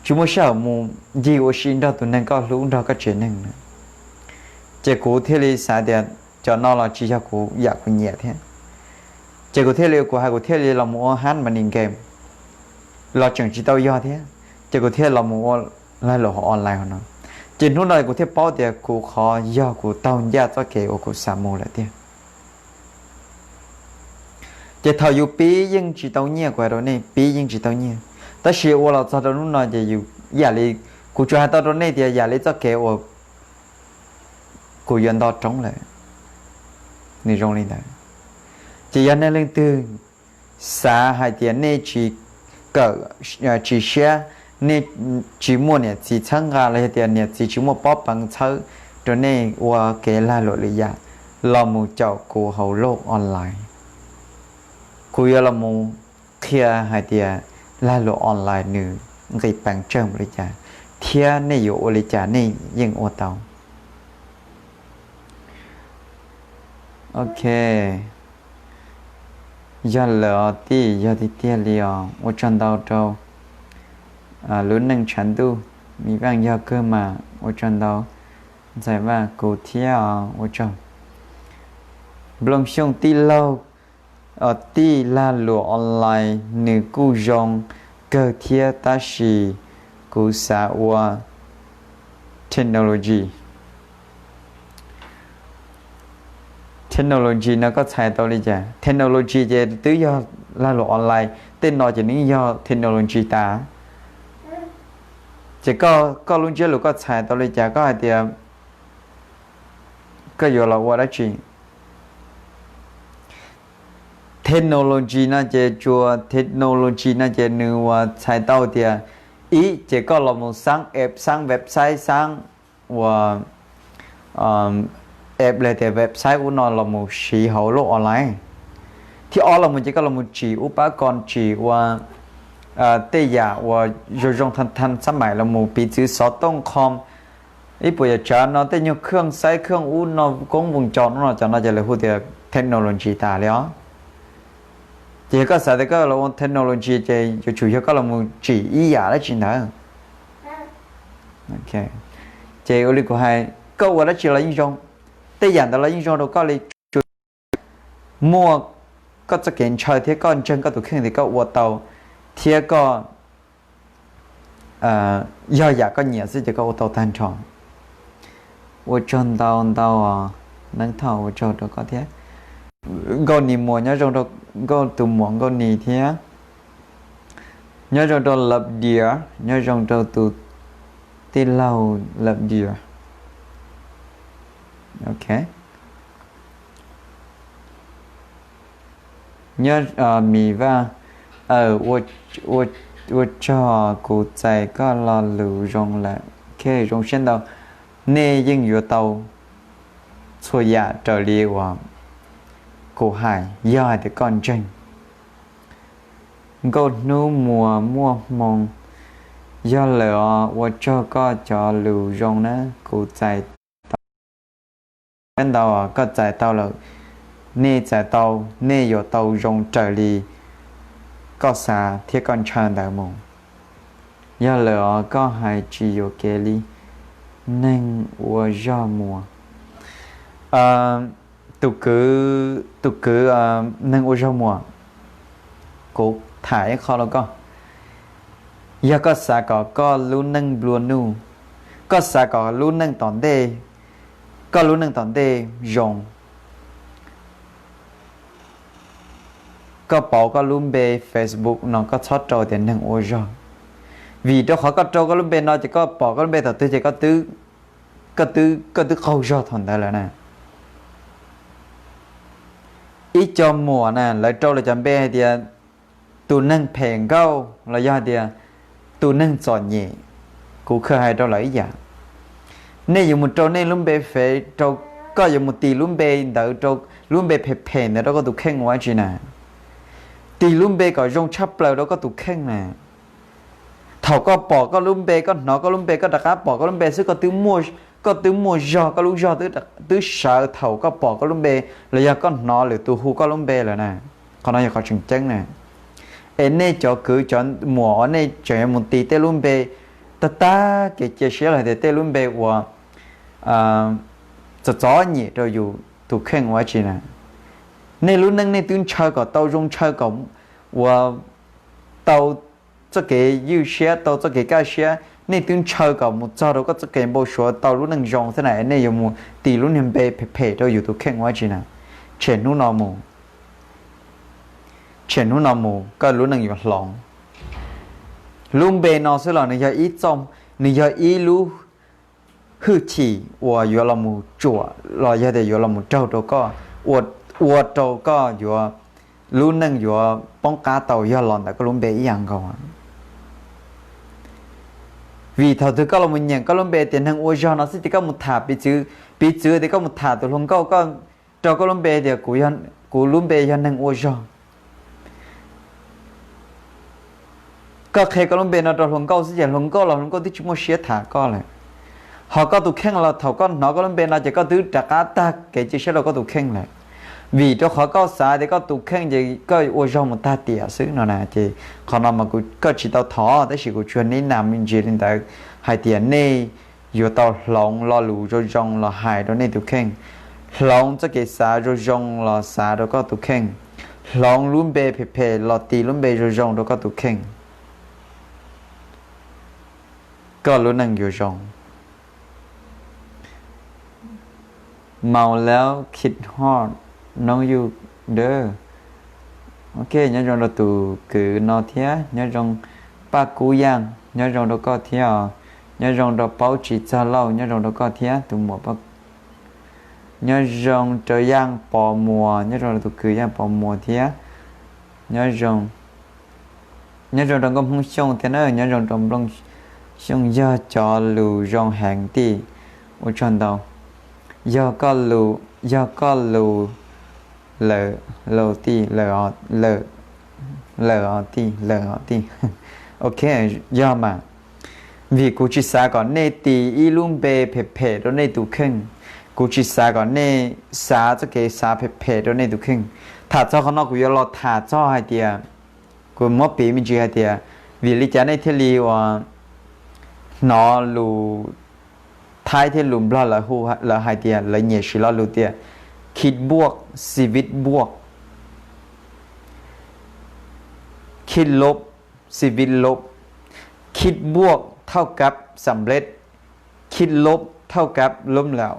tsis muaj sij hawm mus ncig ua si nrog tus neeg koj hlub nrog koj tsev neeg na. Ces kuv thiaj li xav tias cov no los tsis yog kuv yam kuv nyiam thiab. Ces kuv thiaj li, kuv hais kuv thiaj li los mus ua hab mas ni game los tseem tsis tau yog thiab, ces kuv thiaj los mus ua lag luam hauv online no. Ces hnub no kuv thiaj paub tias kuv qhov yog kuv taug ncaj txoj kev uas kuv xav mus lawm tiag. Ces thaum yus pib yeej tsis tau nyiaj, kuv hais rau nej pib yeej tsis tau nyiaj, tab sis ua los txog rau hnub no ces yus yam li, kuv tsuas hais tau rau nej tias yam li txoj kev uas kuv yuav nto roob lawm, nws zoo li ntawd. Ces yog nej leej twg xav hais tias nej tsis kawm, tsis siab, nej tsis muaj niam txiv txhawb nqa los yog tias niam txiv tsis muaj pob peev txhawb rau nej ua kev lag luam lwm yam, los mus caum kuv hauv lub online. Kuv yuav los mus qhia hais tias lag luam online nws nqis peev tsawg npaum li cas, thiab nej yuav ua li cas nej yeej ua tau. Ok, yog lawm os tij, yog tiag tiag li os. Ua tsaug ntau rau lub neej tshav ntuj, Mi Vaj yog kawg mas ua tsaug ntau. Ntxhais Vaj kuv thiab os, ua tsaug. Nplooj Xyooj tij laug, tij lag luam online nws kuj zoo kawg thiab tab sis kuv xav ua technology. Technology no koj txhais tau li cas? Technology ces twb yog lag luam online, tej no ces nws yog technology tas. Ces koj, koj lub ntsiab lus koj txhais tau li cas? Koj hais tias koj yuav los ua dab tsi? Technology no ces tsuas, technology no ces nws ua txhais tau tias ib ces koj los mus xaab app, xaab website, xaab ua app los tias website ub no los mus siv hauv lub online. Thiab ob los mus ces koj los mus tsim ub pab ko, tsim ua tej yam uas zoo zoo tha tha xab maim los mus piv txwv xov tooj qhom, ib puas yam tsav no tej nyuag khwj xaib khwj ub no koob voos cos no cov no ces lawv hu tias technology tas li os. Ces yog koj xav tias koj los ua technology ces yuav tsum yog koj los mus tsim ib yam dab tsi ntawd. Ces ua li kuv hais, koj ua dab tsi los yeej zoo, tej yam ntawd los yeej zoo rau koj li, tsuas muaj koj txoj kev ntshaw thiab koj ntseeg koj tus kheej tias koj ua tau, thiab koj yog yam koj nyiam xwb ces koj ua tau tag nrho. Ua tsaug ntau ntau os Neeb Thoj, ua tsaug rau koj thiab. Nkauj Nis Muas nyob zoo rau, Nkauj tus muam Nkauj Nis thiab. Nyob zoo rau Love Dear, nyob zoo rau tus tij laug Love Dear. Ok. Nyob, Mis Vaj, ua tsaug, kuv txais koj lo lus zoo lawm. Ok, zoo siab ntau. Nej yeej yuav tau txhua yam raws li uas kuv hais yog hais tias koj ntseeg. Nkauj Hnub Muas muaj hmoo, yog lawm os, ua tsaug koj cov lus zoo na, kuv txais tau. Ntau, koj txais tau lawm, nej txais tau, nej yuav tau zoo raws li koj xav thiab koj ntshaw ntawd mus. Yog lawm os, koj hais tsis yuam kev li. Neeg ua zog muas, tus kwv, tus kwv, neeg ua zog muas, kuv tham ib qho rau koj. Yog koj xav kom koj lub neej nplua nuj, koj xav kom lub neej tom ntej, koj lub neej tom ntej zoo, koj pauv koj lub npe Facebook no, koj txhob rau tias neeg ua zog. Vim rau qhov koj rau koj lub npe no ces koj pom koj lub npe thaum twg ces koj twb, koj twb qaug zog thaum ntawd lawm na. Ib co muam na, lawv rau lawv cov npe hais tias tus neeg phem nkauj los yog hais tias tus neeg txom nyem, kuv kha hais rau lawv ib yam. Nej yuav mus rau nej lub npe fev rau, koj yuav mus tis lub npe ntawd rau, lub npe phem phem ntawd rau koj tus kheej ua dab tsi na? Tis lub npe kom zoo tshaj plaws rau koj tus kheej na. Thaum koj pom koj lub npe, koj hnov koj lub npe, koj rov qab pom koj lub npe xwb, koj twb muaj zog, koj lub zog twb sawv thaum koj pom koj lub npe los yog koj hnov lwm tus hu koj lub npe lawm na. Qhov no yog qhov tseem ceeb na. Es nej cov kwv cov muam uas nej tseem yuav mus tis tej lub npe tag tag kev cia siab los hais tias tej lub npe uas txom txom nyem rau yus tus kheej ua dab tsi na? Nej lub neej nej twb ntshaw kom tau zoo, ntshaw kom uas tau txoj kev ywj siab, tau txoj kev kaj siab, nej twb ntshaw kom mus txog rau koj txoj kev npau suav tau lub neej zoo xwb na, nej yuav mus tis lub niag npe phem phem rau yus tus kheej ua dab tsi na? Tshem hnub no mus, tshem hnub no mus koj lub neej yuav hloov. Lub npe no xwb los nws yog ib txoj, nws yog ib lub hwj chim uas yuav los mus tsuam los yog tias yuav los mus raug rau koj, ua rau koj yuav, lub neej yuav poob qab tau yog los ntawm koj lub npe ib yam nkaus. Vim thaum twg koj los mus nyeem koj lub npe tias neeg ua zog no xwb ces koj mus tham piv txwv, piv txwv tias koj mus tham tus hluas nkauj, koj rau koj lub npe tias kuv lub npe yog neeg ua zog. Koj qhia koj lub npe no rau hluas nkauj xwb ces hluas nkauj los hluas nkauj twb tsis muaj siab tham koj lawm. Ho koj tus kheej los thaum koj hnov koj lub npe no ces koj twb rov qab tag kev cia siab rau koj tus kheej lawm. Vim rau qhov koj xav tias koj tus kheej ces koj ua zog mus tag tiam xwb no na, ces qhov no mas koj tsis tau thov, tab sis kuv tsuas neb nas me ntsis li ntawd hais tias nej yuav tau hloov lo lus zoo zoo los hais rau nej tus kheej, hloov txoj kev xav zoo zoo los xav rau koj tus kheej, hloov lub npe phem phem los tis lub npe zoo zoo rau koj tus kheej, koj lub neej yuav zoo. Maus laub khib hoj noob yuj dawb. Ok, nyob zoo rau tus kwv no thiab, nyob zoo Paj Kub Yaaj, nyob zoo rau koj thiab os. Nyob zoo rau Paub Tsis Txog Lauj, nyob zoo rau koj thiab tus muam. Nyob zoo rau Yaaj Pos Muas, nyob zoo rau tus kwv Yaaj Pos Muas thiab. Nyob zoo, nyob zoo rau Nkauj Hmoob Xyooj thiab na, nyob zoo rau Nplooj Xyooj, yog cov lus zoo heev tij, ua tsaug ntau. Yog koj lus, yog koj lus lawm, lawm tij, lawm os tij, lawm os tij. Ok, yog mas. Vim kuv tsis xav kom nej tis ib lub npe phem phem rau nej tus kheej, kuv tsis xav kom nej xav txoj kev xav phem phem rau nej tus kheej. Tham txog qhov no kuv yuav los tham txog hais tias, kuv muab piv me ntsis hais tias, vim li cas nej thiaj li uas hnov lus Thaib thiab lus Nplog lawv hu, lawv hais tias lawv nyiam siv lo lus tias คิดบวก ชีวิตบวก, คิดลบ ชีวิตลบ, คิดบวกเท่ากับสำเร็จ, คิดลบเท่ากับล้มเหลว.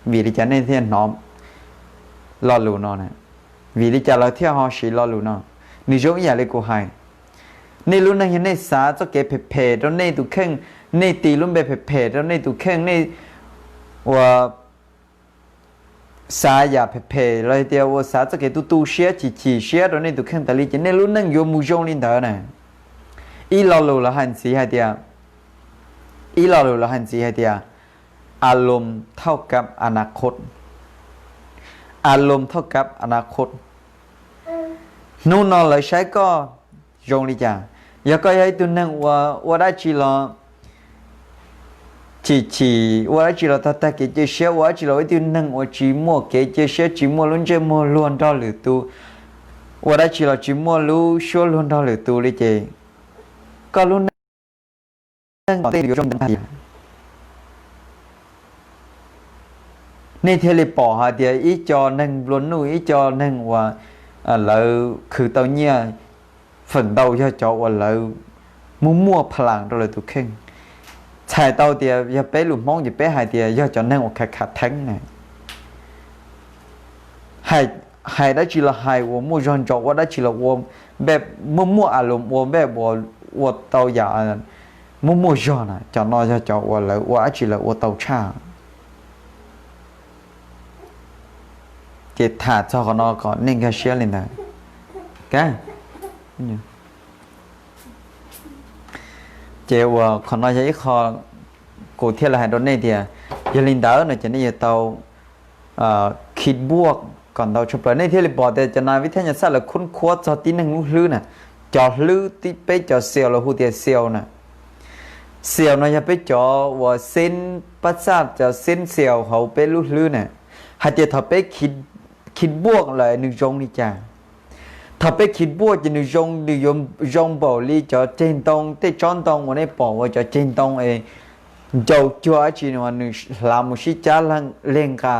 Vim li cas nej thiaj hnov lo lus no? Vim li cas lawv thiaj ho siv lo lus no? Nws zoo ib yam li kuv hais, nej lub neej yog nej xav txoj kev phem phem rau nej tus kheej, nej tis lub npe phem phem rau nej tus kheej, nej ua xav yam phem phem los tias ua xav txoj kev tu tu siab chim chim siab rau nej tus kheej tas li ces nej lub neej yuav mus zoo li ntawd na. Ib lo lus lawv hais ntxiv hais tias, ib lo lus lawv hais ntxiv hais tias อารมณ์เท่ากับอนาคต, อารมณ์เท่ากับอนาคต. Hnub no lawv saib koj zoo li cas. Yog koj yog ib tug neeg uas ua dab tsi los chim chim, ua dab tsi los tag tag kev cia siab, ua dab tsi los ua ib tug neeg uas tsis muaj kev cia siab, tsis muaj lub ntsej muag luag nrog lwm tus, ua dab tsi los tsis muaj lub suab luag nrog lwm tus li ces koj lub neej tom ntej yuav zoo tag tiag. Nej thiaj li pom hais tias ib co neeg nplua nuj, ib co neeg uas lawv khwv tau nyiaj feem ntau yog cov uas lawv muaj muaj pha las rau lawv tus kheej. Txhais tau tias yog peb lus Hmoob ces peb hais tias yog cov neeg uas khav khav theeb na. Hais, hais dab tsi los hais uas muaj zog ntsos, ua dab tsi los ua npej, muaj muaj a lus ua npej ua, ua tau yam muaj muaj zog na, cov no yog cov uas lawv ua dab tsi lawv ua tau tshaj. Ces tham txog qhov no kom nej nkag siab li ntawd. Ces uas qhov no yog ib qho kuv thiaj li hais rau nej tias, yog li ntawd no ces nej yuav tau khib npuaj kom ntau tshaj plaws nej thiaj li pom tias cov nas vib thab nyas xaj lawv khub khuab txog tib neeg lub hlwb na. Cov hlwb, peb cov xel los hu tias xel na. Xel no yog peb cov uas xeeb pab xaj, cov xeeb xel hauv peb lub hlwb na. Hais tias thaum peb khib npuaj lawm nws zoo li cas? Thaum peb khib npuaj ces nws zoo, nws yuav zoo npaum li cov ceg ntoo, tej tsob ntoo uas nej pom uas cov ceg ntoo es ncau cuag dab tsi no nws hlav mus sib cab leg nqa,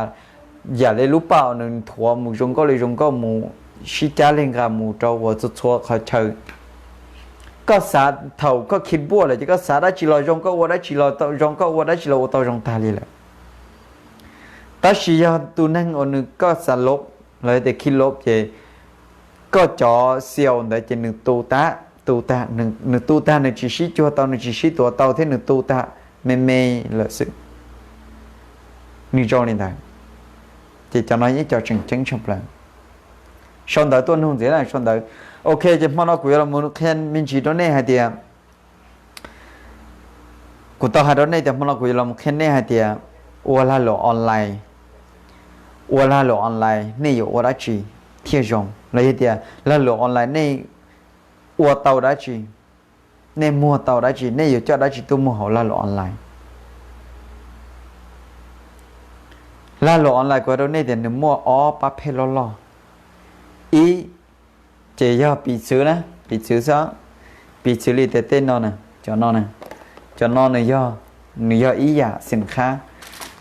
yam li lub paj uas nws nthuav mus zoo nkauj li zoo nkauj mus sib cab leg nqa mus rau uas txhua txhua qhov chaw. Koj xav, thaum koj khib npuaj lawm ces koj xav dab tsi los zoo, koj ua dab tsi los tau zoo, koj ua dab tsi los ua tau zoo tag li lawm. Tab sis yog tus neeg uas nws, koj xav lov los tias khib lov ces koj cov xel ntawd ces nws tu tag, tu tag, nws tu tag, nws tsis sib cuag tau, nws tsis sib tuav tau thiab nws tu tag me me lawm xwb. Nws zoo li ntawd. Ces cov no ib co tseem ceeb tshaj plaws. Sau ntawv tuaj nug ntxiv na, sau ntawv. Ok, ces hmo no kuv yuav los qhia me ntsis rau nej hais tias, kuv tau hais rau nej tias hmo no kuv yuav los qhia nej hais tias ua lag luam online, ua lag luam online nej yuav ua dab tsi thiaj zoo, los yog tias lag luam online nej ua tau dab tsi, nej muag tau dab tsi, nej yuav coj dab tsi tuaj muag hauv lag luam online. Lag luam online kuv hais rau nej tias nws muaj ob pab phej loj loj. Ib, ces yog piv txwv na, piv txwv xwb, piv txwv li tias tej no na, cov no na, cov no nws yog, nws yog ib yam xim qhab,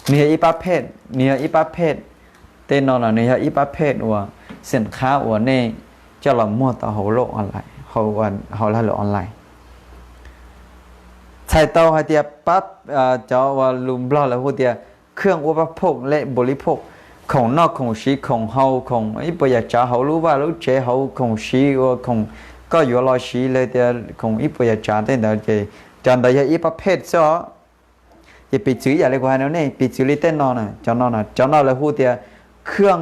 nws yog ib pab phej, nws yog ib pab phej. Tej no no nws yog ib pab phej uas xim qhab uas nej coj los muag tau hauv, hauv lag luam online. Txhais tau hais tias pab, cov uas lus Nplog lawv hu tias เครื่องอุปโภคและบริโภค, khoom noj khoom siv khoom haus, khoom ib puas yam tsav hauv lub vaj lub tsev, hauv khoom siv uas khoom koj yuav los siv los tias khoom ib puas yam tsav tej ntawd ces cov ntawd yog ib pab phej xwb os. Ces piv txwv ib yam li kuv hais no ne, piv txwv li tej no na, cov no na, cov no lawv hu tias เครื่อง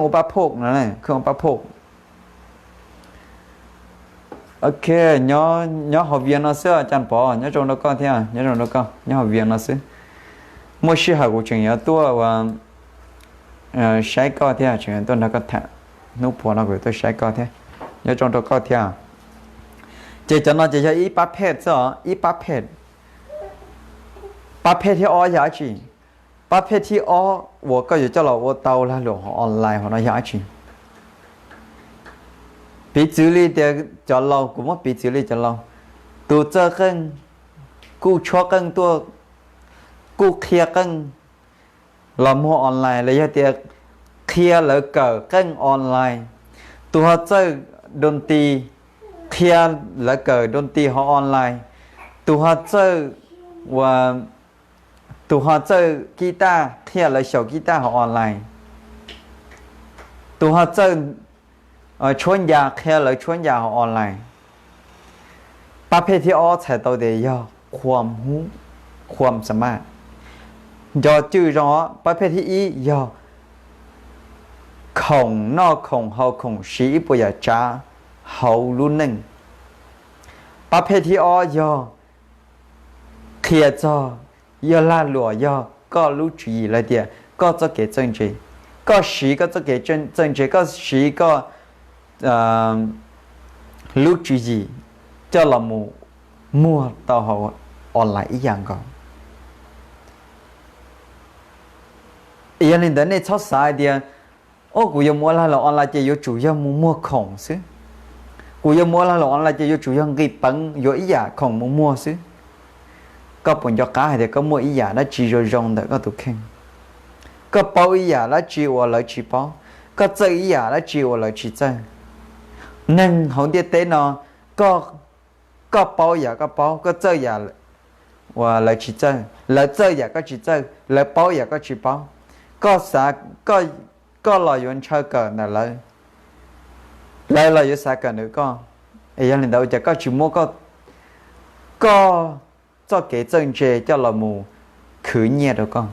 อุปโภค no, เครื่องอุปโภค. Ok, nyob hauv Vias no xwb Cas Pov, nyob zoo rau koj thiab, nyob zoo rau koj, nyob hauv Vias no xwb. Muaj sij hawm kuv tseem yuav tuaj ua saib koj thiab, tseem yuav tuaj nrog koj tham. Hnub puas no kuv yuav tuaj saib koj thiab, nyob zoo rau koj thiab. Ces cov no ces yog ib pab phej xwb os, ib pab phej. Pab phej thib ob yog dab tsi? Pab phej thib ob uas koj yuav coj los ua tau lag luam online hauv no yog dab tsi? Piv txwv li tias cov laus, kuv muab piv txwv li cov laus, tus txawj qeej kuj tshuab qeej tuaj, kuj qhia qeej los muag online los yog tias qhia lawv kawm qeej online. Tus ho txawj doo ti, qhia lawv kawm doo ti hauv online. Tus ho txawj, ua, tus ho txawj kib taj, qhia lawv xyaum kib taj hauv online. Tus ho txawj tshuab ncas, qhia lawv tshuab ncas hauv online. Pab phej thib ob txhais tau tias yog ความรู้, ความสามารถ. Nco cwj zoo os, pab phej thib ib yog khoom noj khoom haus khoom siv ib puas yam tsav hauv lub neej. Pab phej thib ob yog qhia txog, yog lag luam, yog koj lub tswv yim los tias koj txoj kev txawj ntse. Koj siv koj txoj kev txawj ntse, koj siv koj lub tswv yim coj los mus muag tau hauv online ib yam nkaus. Yog li ntawd nej txhob xav hais tias, o, kuv yuav mus ua lag luam online ces yuav tsum yog mus muag khoom xwb. Kuv yuav mus ua lag luam online ces yuav tsum yog nqis peev yuav ib yam khoom mus muag xwb. Koj puas nco qab hais tias koj muaj ib yam dab tsi zoo zoo ntawm koj tus kheej? Koj paub ib yam dab tsi uas lawv tsis paub? Koj txawj ib yam dab tsi uas lawv tsis txawj? Neeg hauv ntiaj teb no, koj, koj paub yam koj paub, koj txawj yam uas lawv tsis txawj, lawv txawj yam koj tsis txawj, lawv paub yam koj tsis paub. Koj xav, koj, koj los yuav ntshaw kawm ntawm lawv, lawv los yuav xav kawm ntawm koj. Es yog li ntawd ua cas koj tsis muab koj, koj txoj kev txawj ntse coj los mus khwv nyiaj rau koj?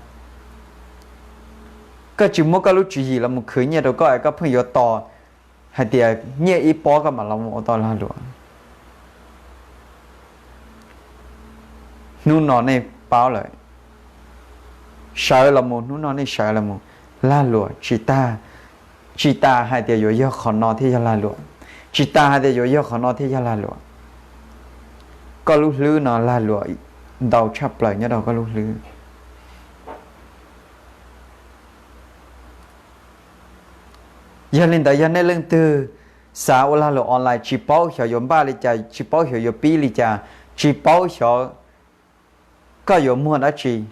Koj tsis muab koj lub tswv yim los mus khwv nyiaj rau koj es koj pheej yuav tos hais tias nyiaj ib pob koj mam los mus ua tau lag luam. Hnub no nej paub lawm, sawv los mus, hnub no nej sawv los mus, lag luam tsis tas, tsis tas hais tias yuav yog qhov no thiaj yog lag luam, tsis tas hais tias yuav yog qhov no thiaj yog lag luam. Koj lub hlwb no lag luam ntau tshaj plaws nyob rau koj lub hlwb. Yog li ntawd yog nej leej twg xav ua lag luam online tsis paub xyov yuav npaj li cas, tsis paub xyov yuav pib li cas, tsis paub xyov koj yuav muag dab tsi,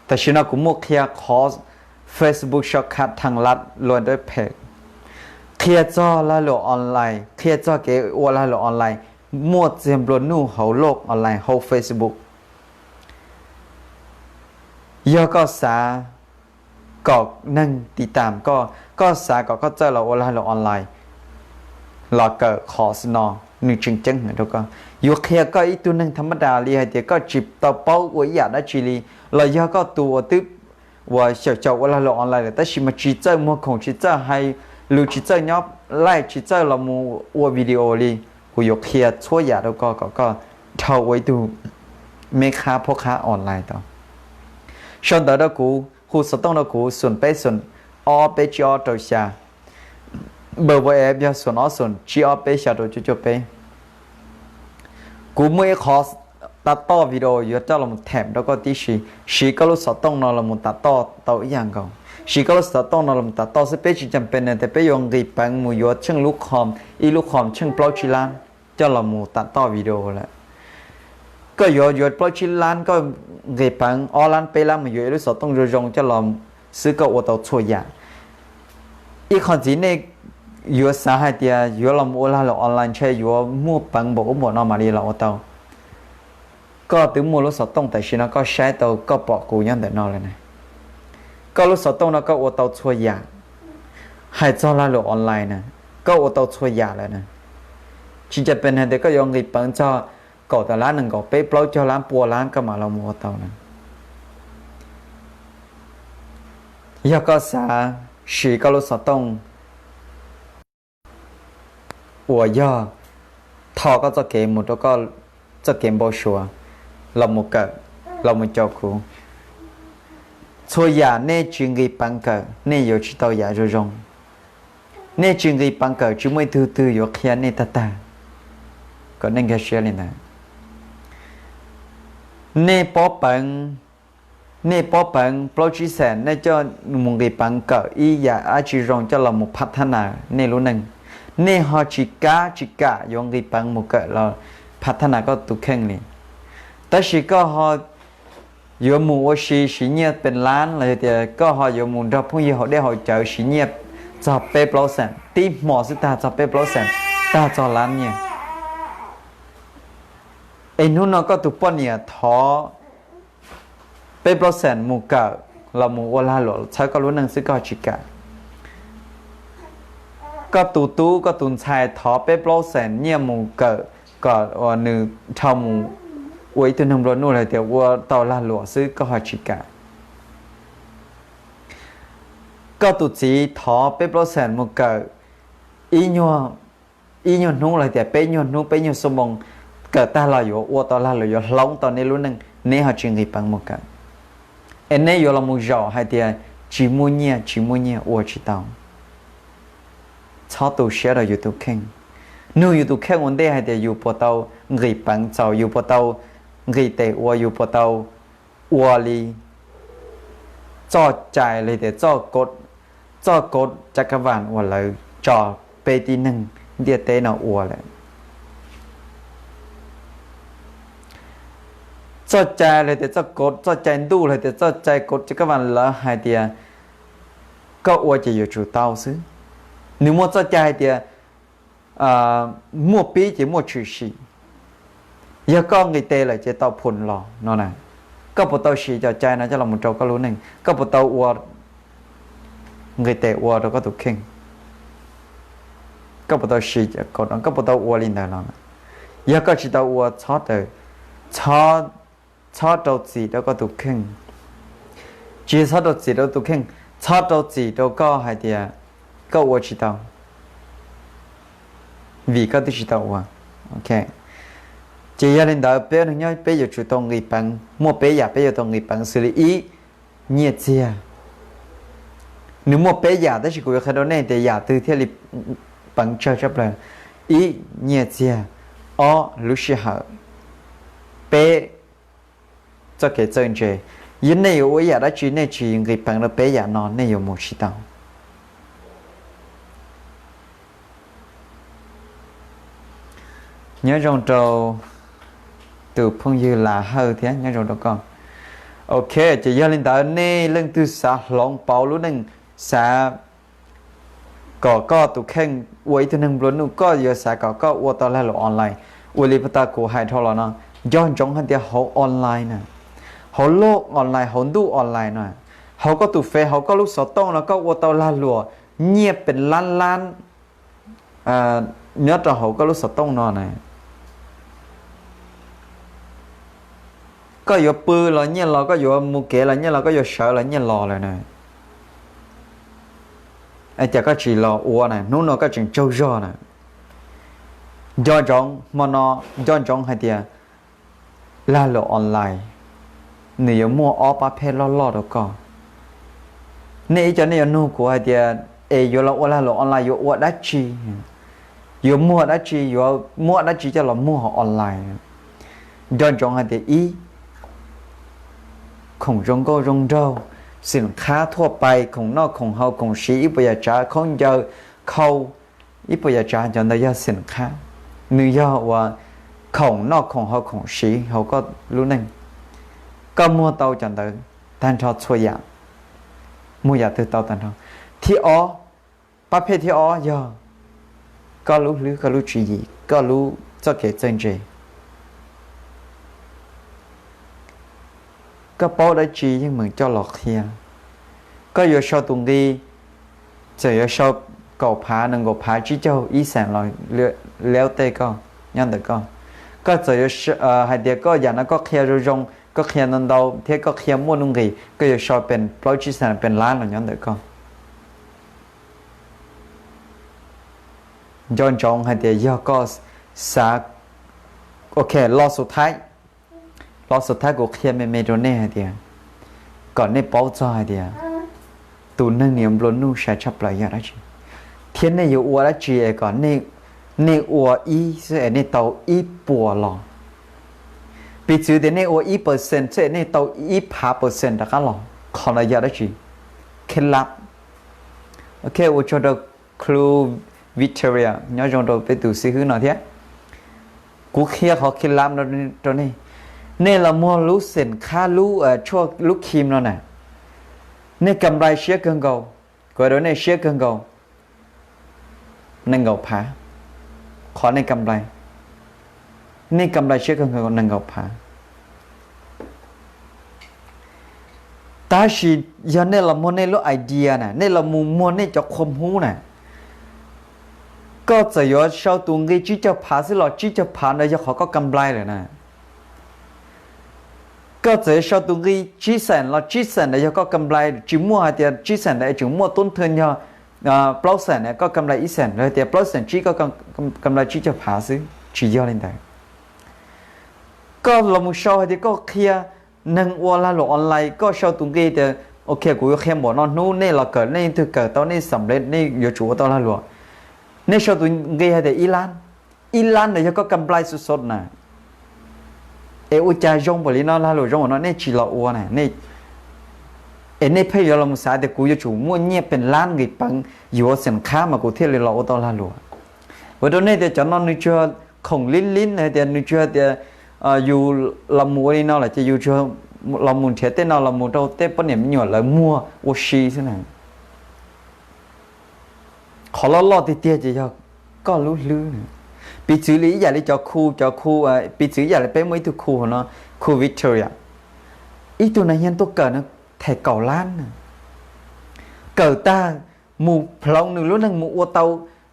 tam sim no kuv muaj qhia qhov Facebook shortcut thee lab luag pem, qhia txog lag luam online, qhia txog kev ua lag luam online muaj txiag nplua nuj hauv loj online hauv Facebook. Yog koj xav kom neeg tiv tam koj, koj xav kom koj txawj los ua lag luam online, los kawm qhov no, nws tseem ceeb heev rau koj. Yuav qhia koj ib tug neeg tha mab das li hais tias koj tsis tau paub ua ib yam dab tsi li, los yog koj tus uas twb uas xyaum xyaum ua lag luam online lawm tab sis mas tsis txawj muag khoom, tsis txawj hais lus, tsis txawj nyob live, tsis txawj los mus ua video li. Kuv yuav qhia txhua yam rau koj kom koj dhau ua ib tug me qhab phob qhab online tau. Sau ntawv rau kuv, hu xov tooj rau kuv xoom peb xoom ob peb tsib ob rau xya, npawb WhatsApp yog xoom ob xoom tsib ob peb xya rau cuaj cuaj peb. Kuv muaj ib qhov tav toj video yuav coj los them rau koj tib si, siv koj lub xov tooj no los mus tav toj tau ib yam nkaus. Siv koj lub xov tooj no los mus tav toj xwb, peb tsis cam pes tias peb yuav nqis peev mus yuav tsheej lub com, ib lub com tsheej plaub tsib lab coj los mus tav toj video lawm. Koj yuav yuav plaub tsib lab, koj nqis peev ob lab peb lab mus yuav ib lub xov tooj zoo zoo coj los xwb koj ua tau txhua yam. Ib qho ntxiv nej yuav xav hais tias yuav los ua lag luam online ntshe yuav muaj peev npaum ub npaum no mam li los ua tau. Koj twb muaj lub xov tooj tam sim no koj saib tau koj pom kuv nyob ntawm no lawm na. Koj lub xov tooj no koj ua tau txhua yam. Hais txog lag luam online na, koj ua tau txhua yam lawm na. Tsis cam pes hais tias koj yuav nqis peev txog kaum tawm lab, nees nkaum, peb plaub caug lab, pua lab koj mam los mus ua tau na. Yog koj xav siv koj lub xov tooj uas yog tho koj txoj kev mus rau koj txoj kev npau suav los mus kawm, los mus caum kuv, txhua yam nej tsis nqis peev kawm nej yuav tsis tau yam zoo zoo. Nej tsis nqis peev kawm tsis muaj ib tug twg yuav qhia nej tag tag. Kom nej nkag siab li ntawd. Nej pob peev, nej pob peev plaub tsib xees nej coj mus nqis peev kawm ib yam dab tsi zoo coj los mus phav thab nas nej lub neej. Nej ho tsis kam, tsis kam yuav nqis peev mus kawm los phav thab nas koj tus kheej li. Tab sis koj ho yuav mus ua si siv nyiaj pes lab los yog tias koj ho yuav mus nrog phooj ywg haus dej haus cawv siv nyiaj txog peb plaub xees, tib hmo xwb tag txog peb plaub xees, tag txog lab nyiaj. Es hnub no koj tus poj niam thov peb plaub xees mus kawm los mus ua lag luam txhawb koj lub neej xwb koj tsis kam. Koj tus tub koj tus ntxhais thov peb plaub xees nyiaj mus kawm kom nws dhau mus ua ib tug neeg nplua nuj los tias ua tau lag luam xwb koj ho tsis kam. Koj tus txiv thov peb plaub xees mus kawm ib nyuag, ib nyuag hnub los tias peb nyuag hnub peb nyuag xuab moos, kawm tag los yuav ua tau lag luam yuav hloov tau neb lub neej, neb ho tsis nqis peev mus kawm. Es neb yuav los mus zaum hais tias tsis muaj nyiaj, tsis muaj nyiaj ua tsis tau. Txhob tu siab rau yus tus kheej. Nug yus tus kheej ua ntej hais tias yus puas tau nqis peev txaus, yus puas tau nqis tes ua, yus puas tau ua li txoj cai los tias txoj kod, txoj kod caj kab vas uas lawv tso peb tib neeg ntiaj teb no ua lawm. Txoj cai los tias txoj kod, txoj cai ntuj los tias txoj cai kod caj kab vas lawv hais tias koj ua ces yuav tsum tau xwb. Nws muaj txoj cai hais tias muaj pib ces muaj tshwm sim. Yog koj nqis tes lawm ces tau phom los no na. Koj puas tau siv cov cai no coj los mus rau koj lub neej? Koj puas tau ua nqis tes ua rau koj tus kheej? Koj puas tau siv, koj puas tau ua li ntawd los? Yog koj tsis tau ua, txhob, txhob rau txim rau koj tus kheej. Tsis txhob rau txim rau tus kheej, txhob rau txim rau koj hais tias koj ua tsis tau, vim koj twb tsis tau ua. Ces yog li ntawd peb neeg nyob peb yuav tsum tau nqis peev, muaj peb yam peb yuav tau nqis peev xws li ib, nyiaj txiag. Nws muaj peb yam tab sis kuv yuav qhia rau nej tias yam twg thiaj li peev tsawg tshaj plaws. Ib, nyiaj txiag. Ob, lub sij hawm. Peb, txoj kev txawj ntse. Yog nej yuav ua ib yam dab tsi nej tsis nqis peev rau peb yam no nej yuav mus tsis tau. Nyob zoo rau tus phooj ywg Las Hawj thiab nyob zoo rau koj. Ok, ces yog li ntawd nej leej twg xav hloov pauv lub neej, xav kom koj tus kheej ua ib tug neeg nplua nuj, koj yuav xav kom koj ua tau lag luam online, ua li puag ta kuv hais dhau los no, nco ntsoov hais tias hauv online na, hauv lub online, hauv ntuj online na, hauv koj tus fev, hauv koj lub xov tooj no koj ua tau lag luam nyiaj pes lab lab nyob rau hauv koj lub xov tooj no na. Koj yuav pw los nyiaj los, koj yuav mus kev los nyiaj los, koj yuav sawv los nyiaj los lawm na. Cas koj tsis los ua na, hnub no koj tseem tsaug zog na. Nco ntsoov hmo no, nco ntsoov hais tias lag luam online nws yuav muaj ob pab pheej loj loj rau koj. Nej ib co nej yuav nug kuv hais tias es yuav los ua lag luam online yuav ua dab tsi, yuav muag dab tsi, yuav muab dab tsi coj los muag online? Nco ntsoov hais tias ib, khoom zoo nkauj zoo nraug, xim qhab thuaj pais, khoom noj khoom haus, khoom siv, ib puas yam tsav khaub ncaws, khau, ib puas yam tsav, cov ntawd yog xim qhab. Nws yog uas khoom noj khoom haus khoom siv hauv koj lub neej. Koj muag tau cov ntawd tag nrho txhua yam, muag yam twg tau tag nrho. Thib ob, pab pheej thib ob yog koj lub hlwb, koj lub tswv yim, koj lub txoj kev txawj ntse. Koj paub dab tsi yeej meem coj los qhia. Koj yuav sau tus nqi, txawm yuav sau kaum phav, nees nkaum phav, tsib caug, ib xees los liab tej koj nyob ntawm koj. Koj txawm yuav hais tias koj yam no koj qhia zoo zoo, koj qhia ntau ntau thiab koj qhia muaj nuj nqis, koj yuav sau pes plaub tsib xees pes lab los nyob ntawm koj. Nco ntsoov hais tias yog koj xav, ok, lo xus thaib, lo xus thaib kuv qhia me me rau nej hais tias kom nej paub txog hais tias tus neeg nws yuav nplua nuj sai tshaj plaws yog dab tsi, thiab nej yuav ua dab tsi es kom nej ua ib xwb es nej tau ib puas los. Piv txwv tias nej ua ib percent xwb es nej tau ib phav percent rov qab los, qhov no yog dab tsi? Khev lab. Ok, ua tsaug rau Clu Victoria, nyob zoo rau peb tus xib hwb no thiab. Kuv qhia qhov khev lab rau nej. Nej los muag lub xeem qhab, lub tshuaj, lub kheem no na, nej kam nplai siab kawg nkaus, kuv hais rau nej siab kawg nkaus, nees nkaum phav. Qhov nej kam nplai, nej kam nplai siab kawg nkaus, nees nkaum phav. Tab sis yog nej los muag nej lub idea na, nej los mus muag nej cov qhua hmub na, koj txawm yuav sau tus nqi tsib caug phav xwb los tsib caug phav ntawd yog qhov koj kam nplai lawm na. Koj txawm yuav sau tus nqi tsib xees los tsib xees ntawd yog koj kam nplai, tsis muaj hais tias tsib xees ntawd es tseem muaj tub thwj yog plaub xees na koj kam nplai ib xees, los hais tias plaub xees tsib koj kam nplai tsib caug phav xwb, tsis yog li ntawd. Koj los mus sau hais tias koj qhia neeg ua lag luam online, koj sau tus nqi tias, ok, kuv yuav qhia npaum no hnub, nej los kawm, nej leej twg kawm tau nej xam lej nej yuav tsum ua tau lag luam. Nej sau tus nqi hais tias ib lab, ib lab ntawd yog koj kam nplai xwb xwb na. Es ua cas zoo npaum li no, lag luam zoo npaum no nej tsis los ua na? Es nej pheej yuav los xav tias kuv yuav tsum muaj nyiaj pes lab nqis peev yuav xeem qhab mas kuv thiaj li los ua tau lag luam. Ua rau nej tias cov no nws tsuas khoom lib lib hais tias nws tsuas tias yus los mus ua li no lawm ces yus tsuas los mus nrhiav tej no los mus rau tej poj niam me nyuam lawv muag ua si xwb na. Qhov loj loj tiag tiag ces yog koj lub hlwb. Piv txwv li ib yam li cov khu, cov khu, piv txwv ib yam li peb muaj ib tug khu hauv no, khu Victoria. ib tug neeg yeej tuaj kawm no them kaum lab na. Kawm tag mus hloov nws lub neej mus ua tau,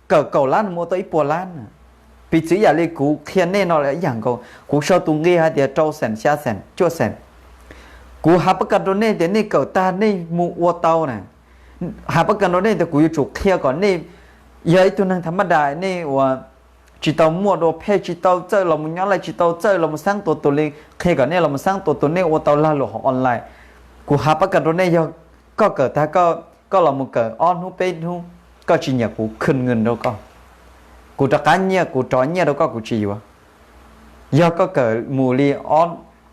kawm kaum lab nws mus ua tau ib puas lab na. Piv txwv ib yam li kuv qhia nej no ib yam nkaus, kuv sau tus nqi hais tias rau xees, xya xees, cuaj xees. Kuv has pab kas rau nej tias nej kawm tag nej mus ua tau na. Has pab kas rau nej tias kuv yuav tsum qhia kom nej yog ib tug neeg tha mab das, nej uas tsis tau muaj dua phej, tsis tau txawj los mus nyob laij, tsis tau txawj los mus xaab tua tus li, qhia kom nej los mus xaab tua tus, nej ua tau lag luam hauv online. Kuv has pab kas rau nej, yog koj kawm tag, koj los mus kawm ob hnub peb hnub, koj tsis nyiam kuv khwj nws rau koj, kuv rov qab nyiaj, kuv rov nyiaj rau koj, kuv tsis yuav. Yog koj kawm mus li ob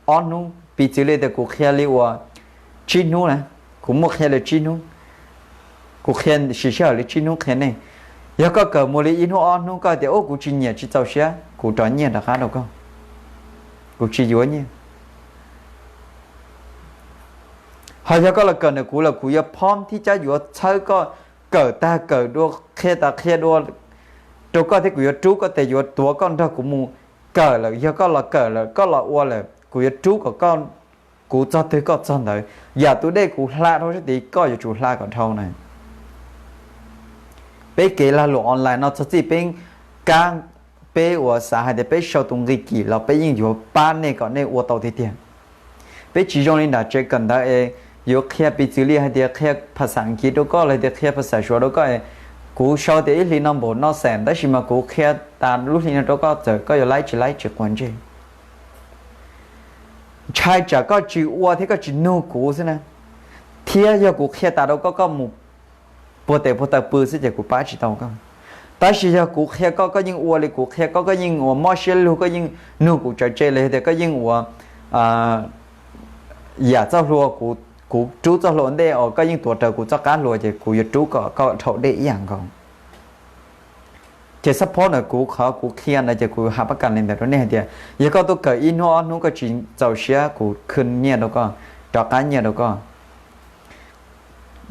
hnub, piv txwv li tias kuv qhia li uas tsib hnub na, kuv muaj qhia li tsib hnub, kuv qhia siv sij hawm li tsib hnub qhia nej. Yog koj kawm mus li ib hnub ob hnub koj tias ub kuv tsis nyiam tsis txaus siab, kuv rov nyiaj rov qab rau koj, kuv tsis yuav nyiaj. Ho yog koj los kawm ntawm kuv lawm kuv yuav phom thib cab yuav txhawb koj kawm tag kawm dua, qhia tas qhia dua rau koj thiab kuv yuav rub koj tes, yuav tuav koj nrog kuv mus kawm lawm. Yog koj los kawm lawm, koj los ua lawm, kuv yuav rub kom koj, kuv txog twg koj txog ntawd. Yam tus dej kuv hla dhau sab tid koj yuav tsum hla kom dhau na. Peb kev lag luam online no txog txij peb kab, peb uas xav hais tias peb sau tus nqi kim los peb yeej yuav pab nej kom nej ua tau tiag tiag. Peb tsis zoo li nram tsev kawm ntawv es yuav qhia piv txwv li hais tias qhia phas xas Askiv rau koj los tias qhia phas xas Suav rau koj es kuv sau tias ib hlis no npaum no xees, tab sis mas kuv qhia tas lub hli no rau koj, txawm koj yuav laib tsis laib tsis quav ntsej. Ntshai tsam koj tsis ua thiab koj tsis nug kuv xwb na. Thiab yog kuv qhia tas rau koj, koj mus puag tes puag taw pw xwb ces kuv pab tsis tau koj. Tab sis yog kuv qhia koj, koj yeej ua li kuv qhia koj, koj yeej uas mob siab lug, koj yeej nug kuv tsawv tseg los yog tias koj yeej uas yam txoj hlua, kuv rub txoj hlua ua ntej os, koj yeej tuav rawv kuv txoj qab hlua ces kuv yuav rub kom koj dhau dej ib yam nkaus. Ces xab phob ntawm kuv qhov kuv qhia ntawd ces kuv yuav has pab kas li ntawd rau nej hais tias yog koj tuaj kawm ib hnub ob hnub koj tsis txaus siab kuv khwj nyiaj rau koj, rov qab nyiaj rau koj.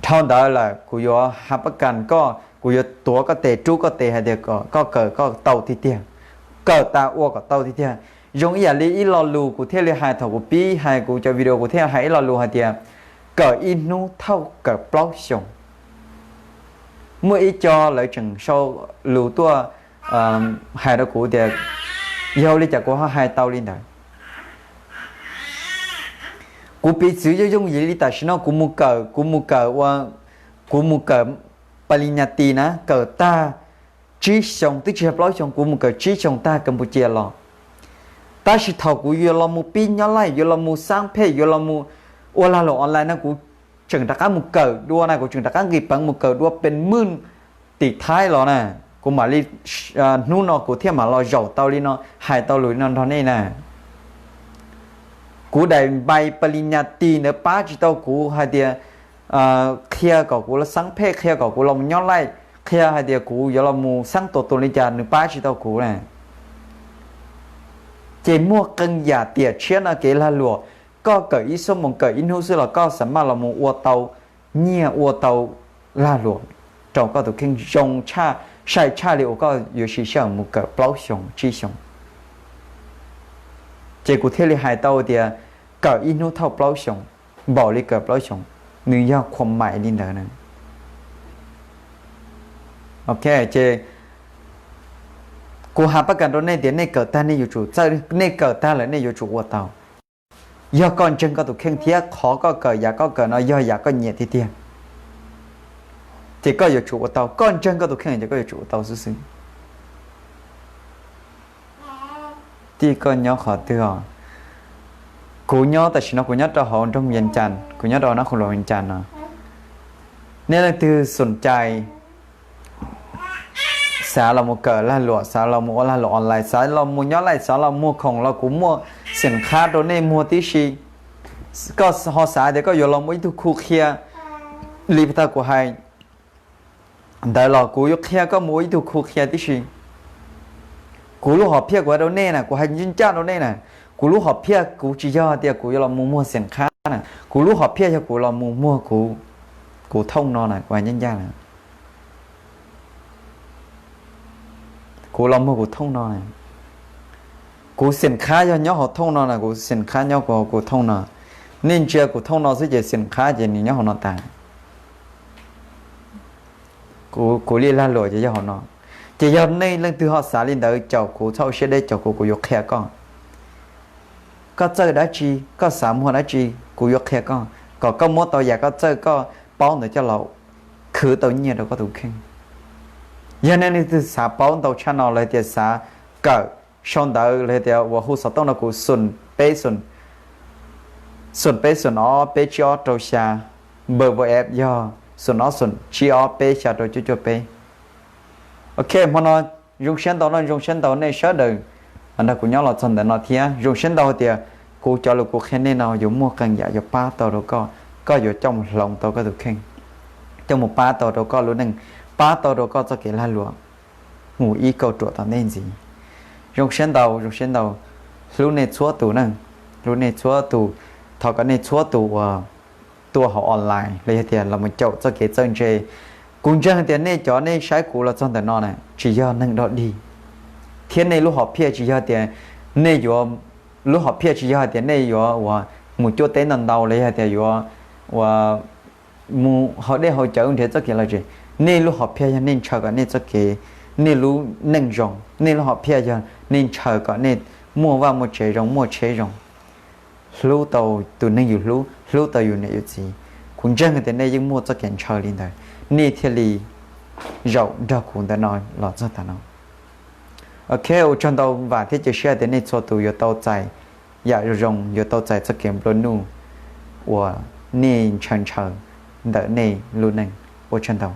Dhau ntawd lawm kuv yuav has pab kas koj, kuv yuav tuav koj tes rub koj tes hais tias kom koj kawm koj tau tiag tiag, kawm tas ua kom tau tiag tiag. Zoo ib yam li ib lo lus kuv thiaj li hais thaum kuv pib hais kuv cov video, kuv thiaj hais ib lo lus hais tias kawm ib hnub thauj kawm plaub xyoos. Muaj ib co lawv tseem sau lus tuaj hais rau kuv tias yog li cas kuv ho hais tau li ntawd. Kuv piv txwv yooj yooj yim li tam sim no kuv mus kawm, kuv mus kawm ua, kuv mus kawm pa li nyas tis na, kawm tag tsib xyoos, twb tsis yog plaub xyoos, kuv mus kawm tsib xyoos tag Kampuchia los. Tab sis thaum kuv yuav los mus pib nyob laij, yuav los mus xaab phej, yuav los mus ua lag luam online no kuv tseem rov qab mus kawm dua na, kuv tseem rov qab nqis peev mus kawm dua pes mwj tim Thaib los na. Kuv mam li, hnub no kuv thiaj mam los zaum tau li no, hais tau lus li no nrog nej na. Kuv daim npai pa li nyas tis ntawd pab tsis tau kuv hais tias qhia kom kuv xaab phej, qhia kom kuv los mus nyob laij, qhia hais tias kuv yuav los mus xaab tua tus li cas, nws pab tsis tau kuv na. Ces muaj qee yam tiam tshiab no kev lag luam, koj kawm ib xuab moos kawm ib hnub xwb los koj xam maj los mus ua tau nyiaj, ua tau lag luam rau koj tus kheej zoo tshaj, sai tshaj li uas koj yuav siv sij hawm mus kawm plaub xyoos tsib xyoos. Ces kuv thiaj li hais tau tias kawm ib hnub thauj plaub xyoos, npaum li kawm plaub xyoos, nws yog khuam maim li ntawd na. Ok, ces kuv has pab kas rau nej tias nej kawm tag nej yuav tsum txawj, nej kawm tag lawm nej yuav tsum ua tau. Yog koj ntseeg koj tus kheej thiab qhov koj kawm, yam koj kawm no yog yam koj nyiam tiag tiag, ces koj yuav tsum ua tau. Koj ntseeg koj tus kheej ces koj yuav tsum ua tau xwb xwb. Tij, koj nyob qhov twg os? Kuv nyob, tam sim no kuv nyob rau hauv nroog Vias Cas, kuv nyob rau nab khu luam Vias Cas no. Nej leej twg xum cai xav los mus kawm lag luam, xav los mus ua lag luam online, xav los mus nyob laij, xav los muag khoom los kuv muaj xeem qhab rau nej muag tib si. Koj ho xav tias koj yuav los mus ib tug khu qhia li tag kuv hais ntawd los kuv yuav qhia koj mus ua ib tug khu qhia tib si. Kuv lub hom phiaj kuv hais rau nej na, kuv hais ncaj ncaj rau nej na, kuv lub hom phiaj kuv tsis yog tias kuv yuav los mus muag xeem qhab na, kuv lub hom phiaj yog kuv los mus muag kuv, kuv thooj no na, kuv hais ncaj ncaj na. Kuv los muag kuv thooj no na. Kuv xeem qhab yog nyob hauv thooj no na, kuv xeem qhab nyob kuv hauv kuv thooj no. Nej ntsia kuv thooj no xwb ces xim qhab ces nws nyob hauv no tas. Kuv li lag luam ces yog hauv no. Ces yog nej leej twg ho xav li ntawd caum kuv, txhob ua siab deb caum kuv, kuv yuav qhia koj. Koj txawj dab tsi, koj xav muag dab tsi, kuv yuav qhia koj, kom koj muab tau yam koj txawj koj paub ntawd coj los khwv tau nyiaj rau koj tus kheej. Yog nej leej twg xav paub ntau tshaj no los tias xav kawm sau ntawv los tias uas hu xov tooj rau kuv xoom peb xoom, xoom peb xoom ob peb tsib ob rau xya, npawb WhatsApp yog xoom ob xoom tsib ob peb xya rau cuaj cuaj peb. Ok, hmo no zoo siab ntau no, zoo siab ntau nej sawv daws nrog kuv nyob los txog ntawm no thiab zoo siab ntau tias kuv cov lus kuv qhia nej no yuav muaj qee yam yuav pab tau rau koj, koj yuav coj mus hloov tau koj tus kheej, coj mus pab tau rau koj lub neej, pab tau rau koj txoj kev lag luam mus ib kauj ruam tom ntej ntxiv. Zoo siab ntau, zoo siab ntau, hlub nej txhua tus na, hlub nej txhua tus. Thov kom nej txhua tus uas tuaj hauv online los yog tias los mus caum txoj kev txawj ntse, kuv ntseeg tias nej cov nej saib kuv los txog ntawm no na tsis yog neeg dog dig, thiab nej lub hom phiaj tsis yog tias nej yuav, lub hom phiaj tsis yog hais tias nej yuav uas mus cuaj teb ntau ntau los yog tias yuav uas mus haus dej haus cawv nrhiav txoj kev lom zem. Nej lub hom phiaj yog nej ntshaw kom nej txoj kev, nej lub neej zoo. Nej lub hom phiaj yog nej ntshaw kom nej muaj vaj muaj tsev zoo, muaj tsheb zoo, hlub tau tus neeg yus hlub, hlub tau yus niam yus txiv. Kuv ntseeg tias nej yeej muaj txoj kev ntshaw li ntawd, nej thiaj li zaum nrog kuv ntawm no los txog tav no. Ok, ua tsaug ntau, vam thiab cia siab tias nej txhua tus yuav tau txais yam zoo zoo, yuav tau txais txoj kev nplua nuj uas nej ntshaw ntshaw ntawm nej lub neej. Ua tsaug ntau.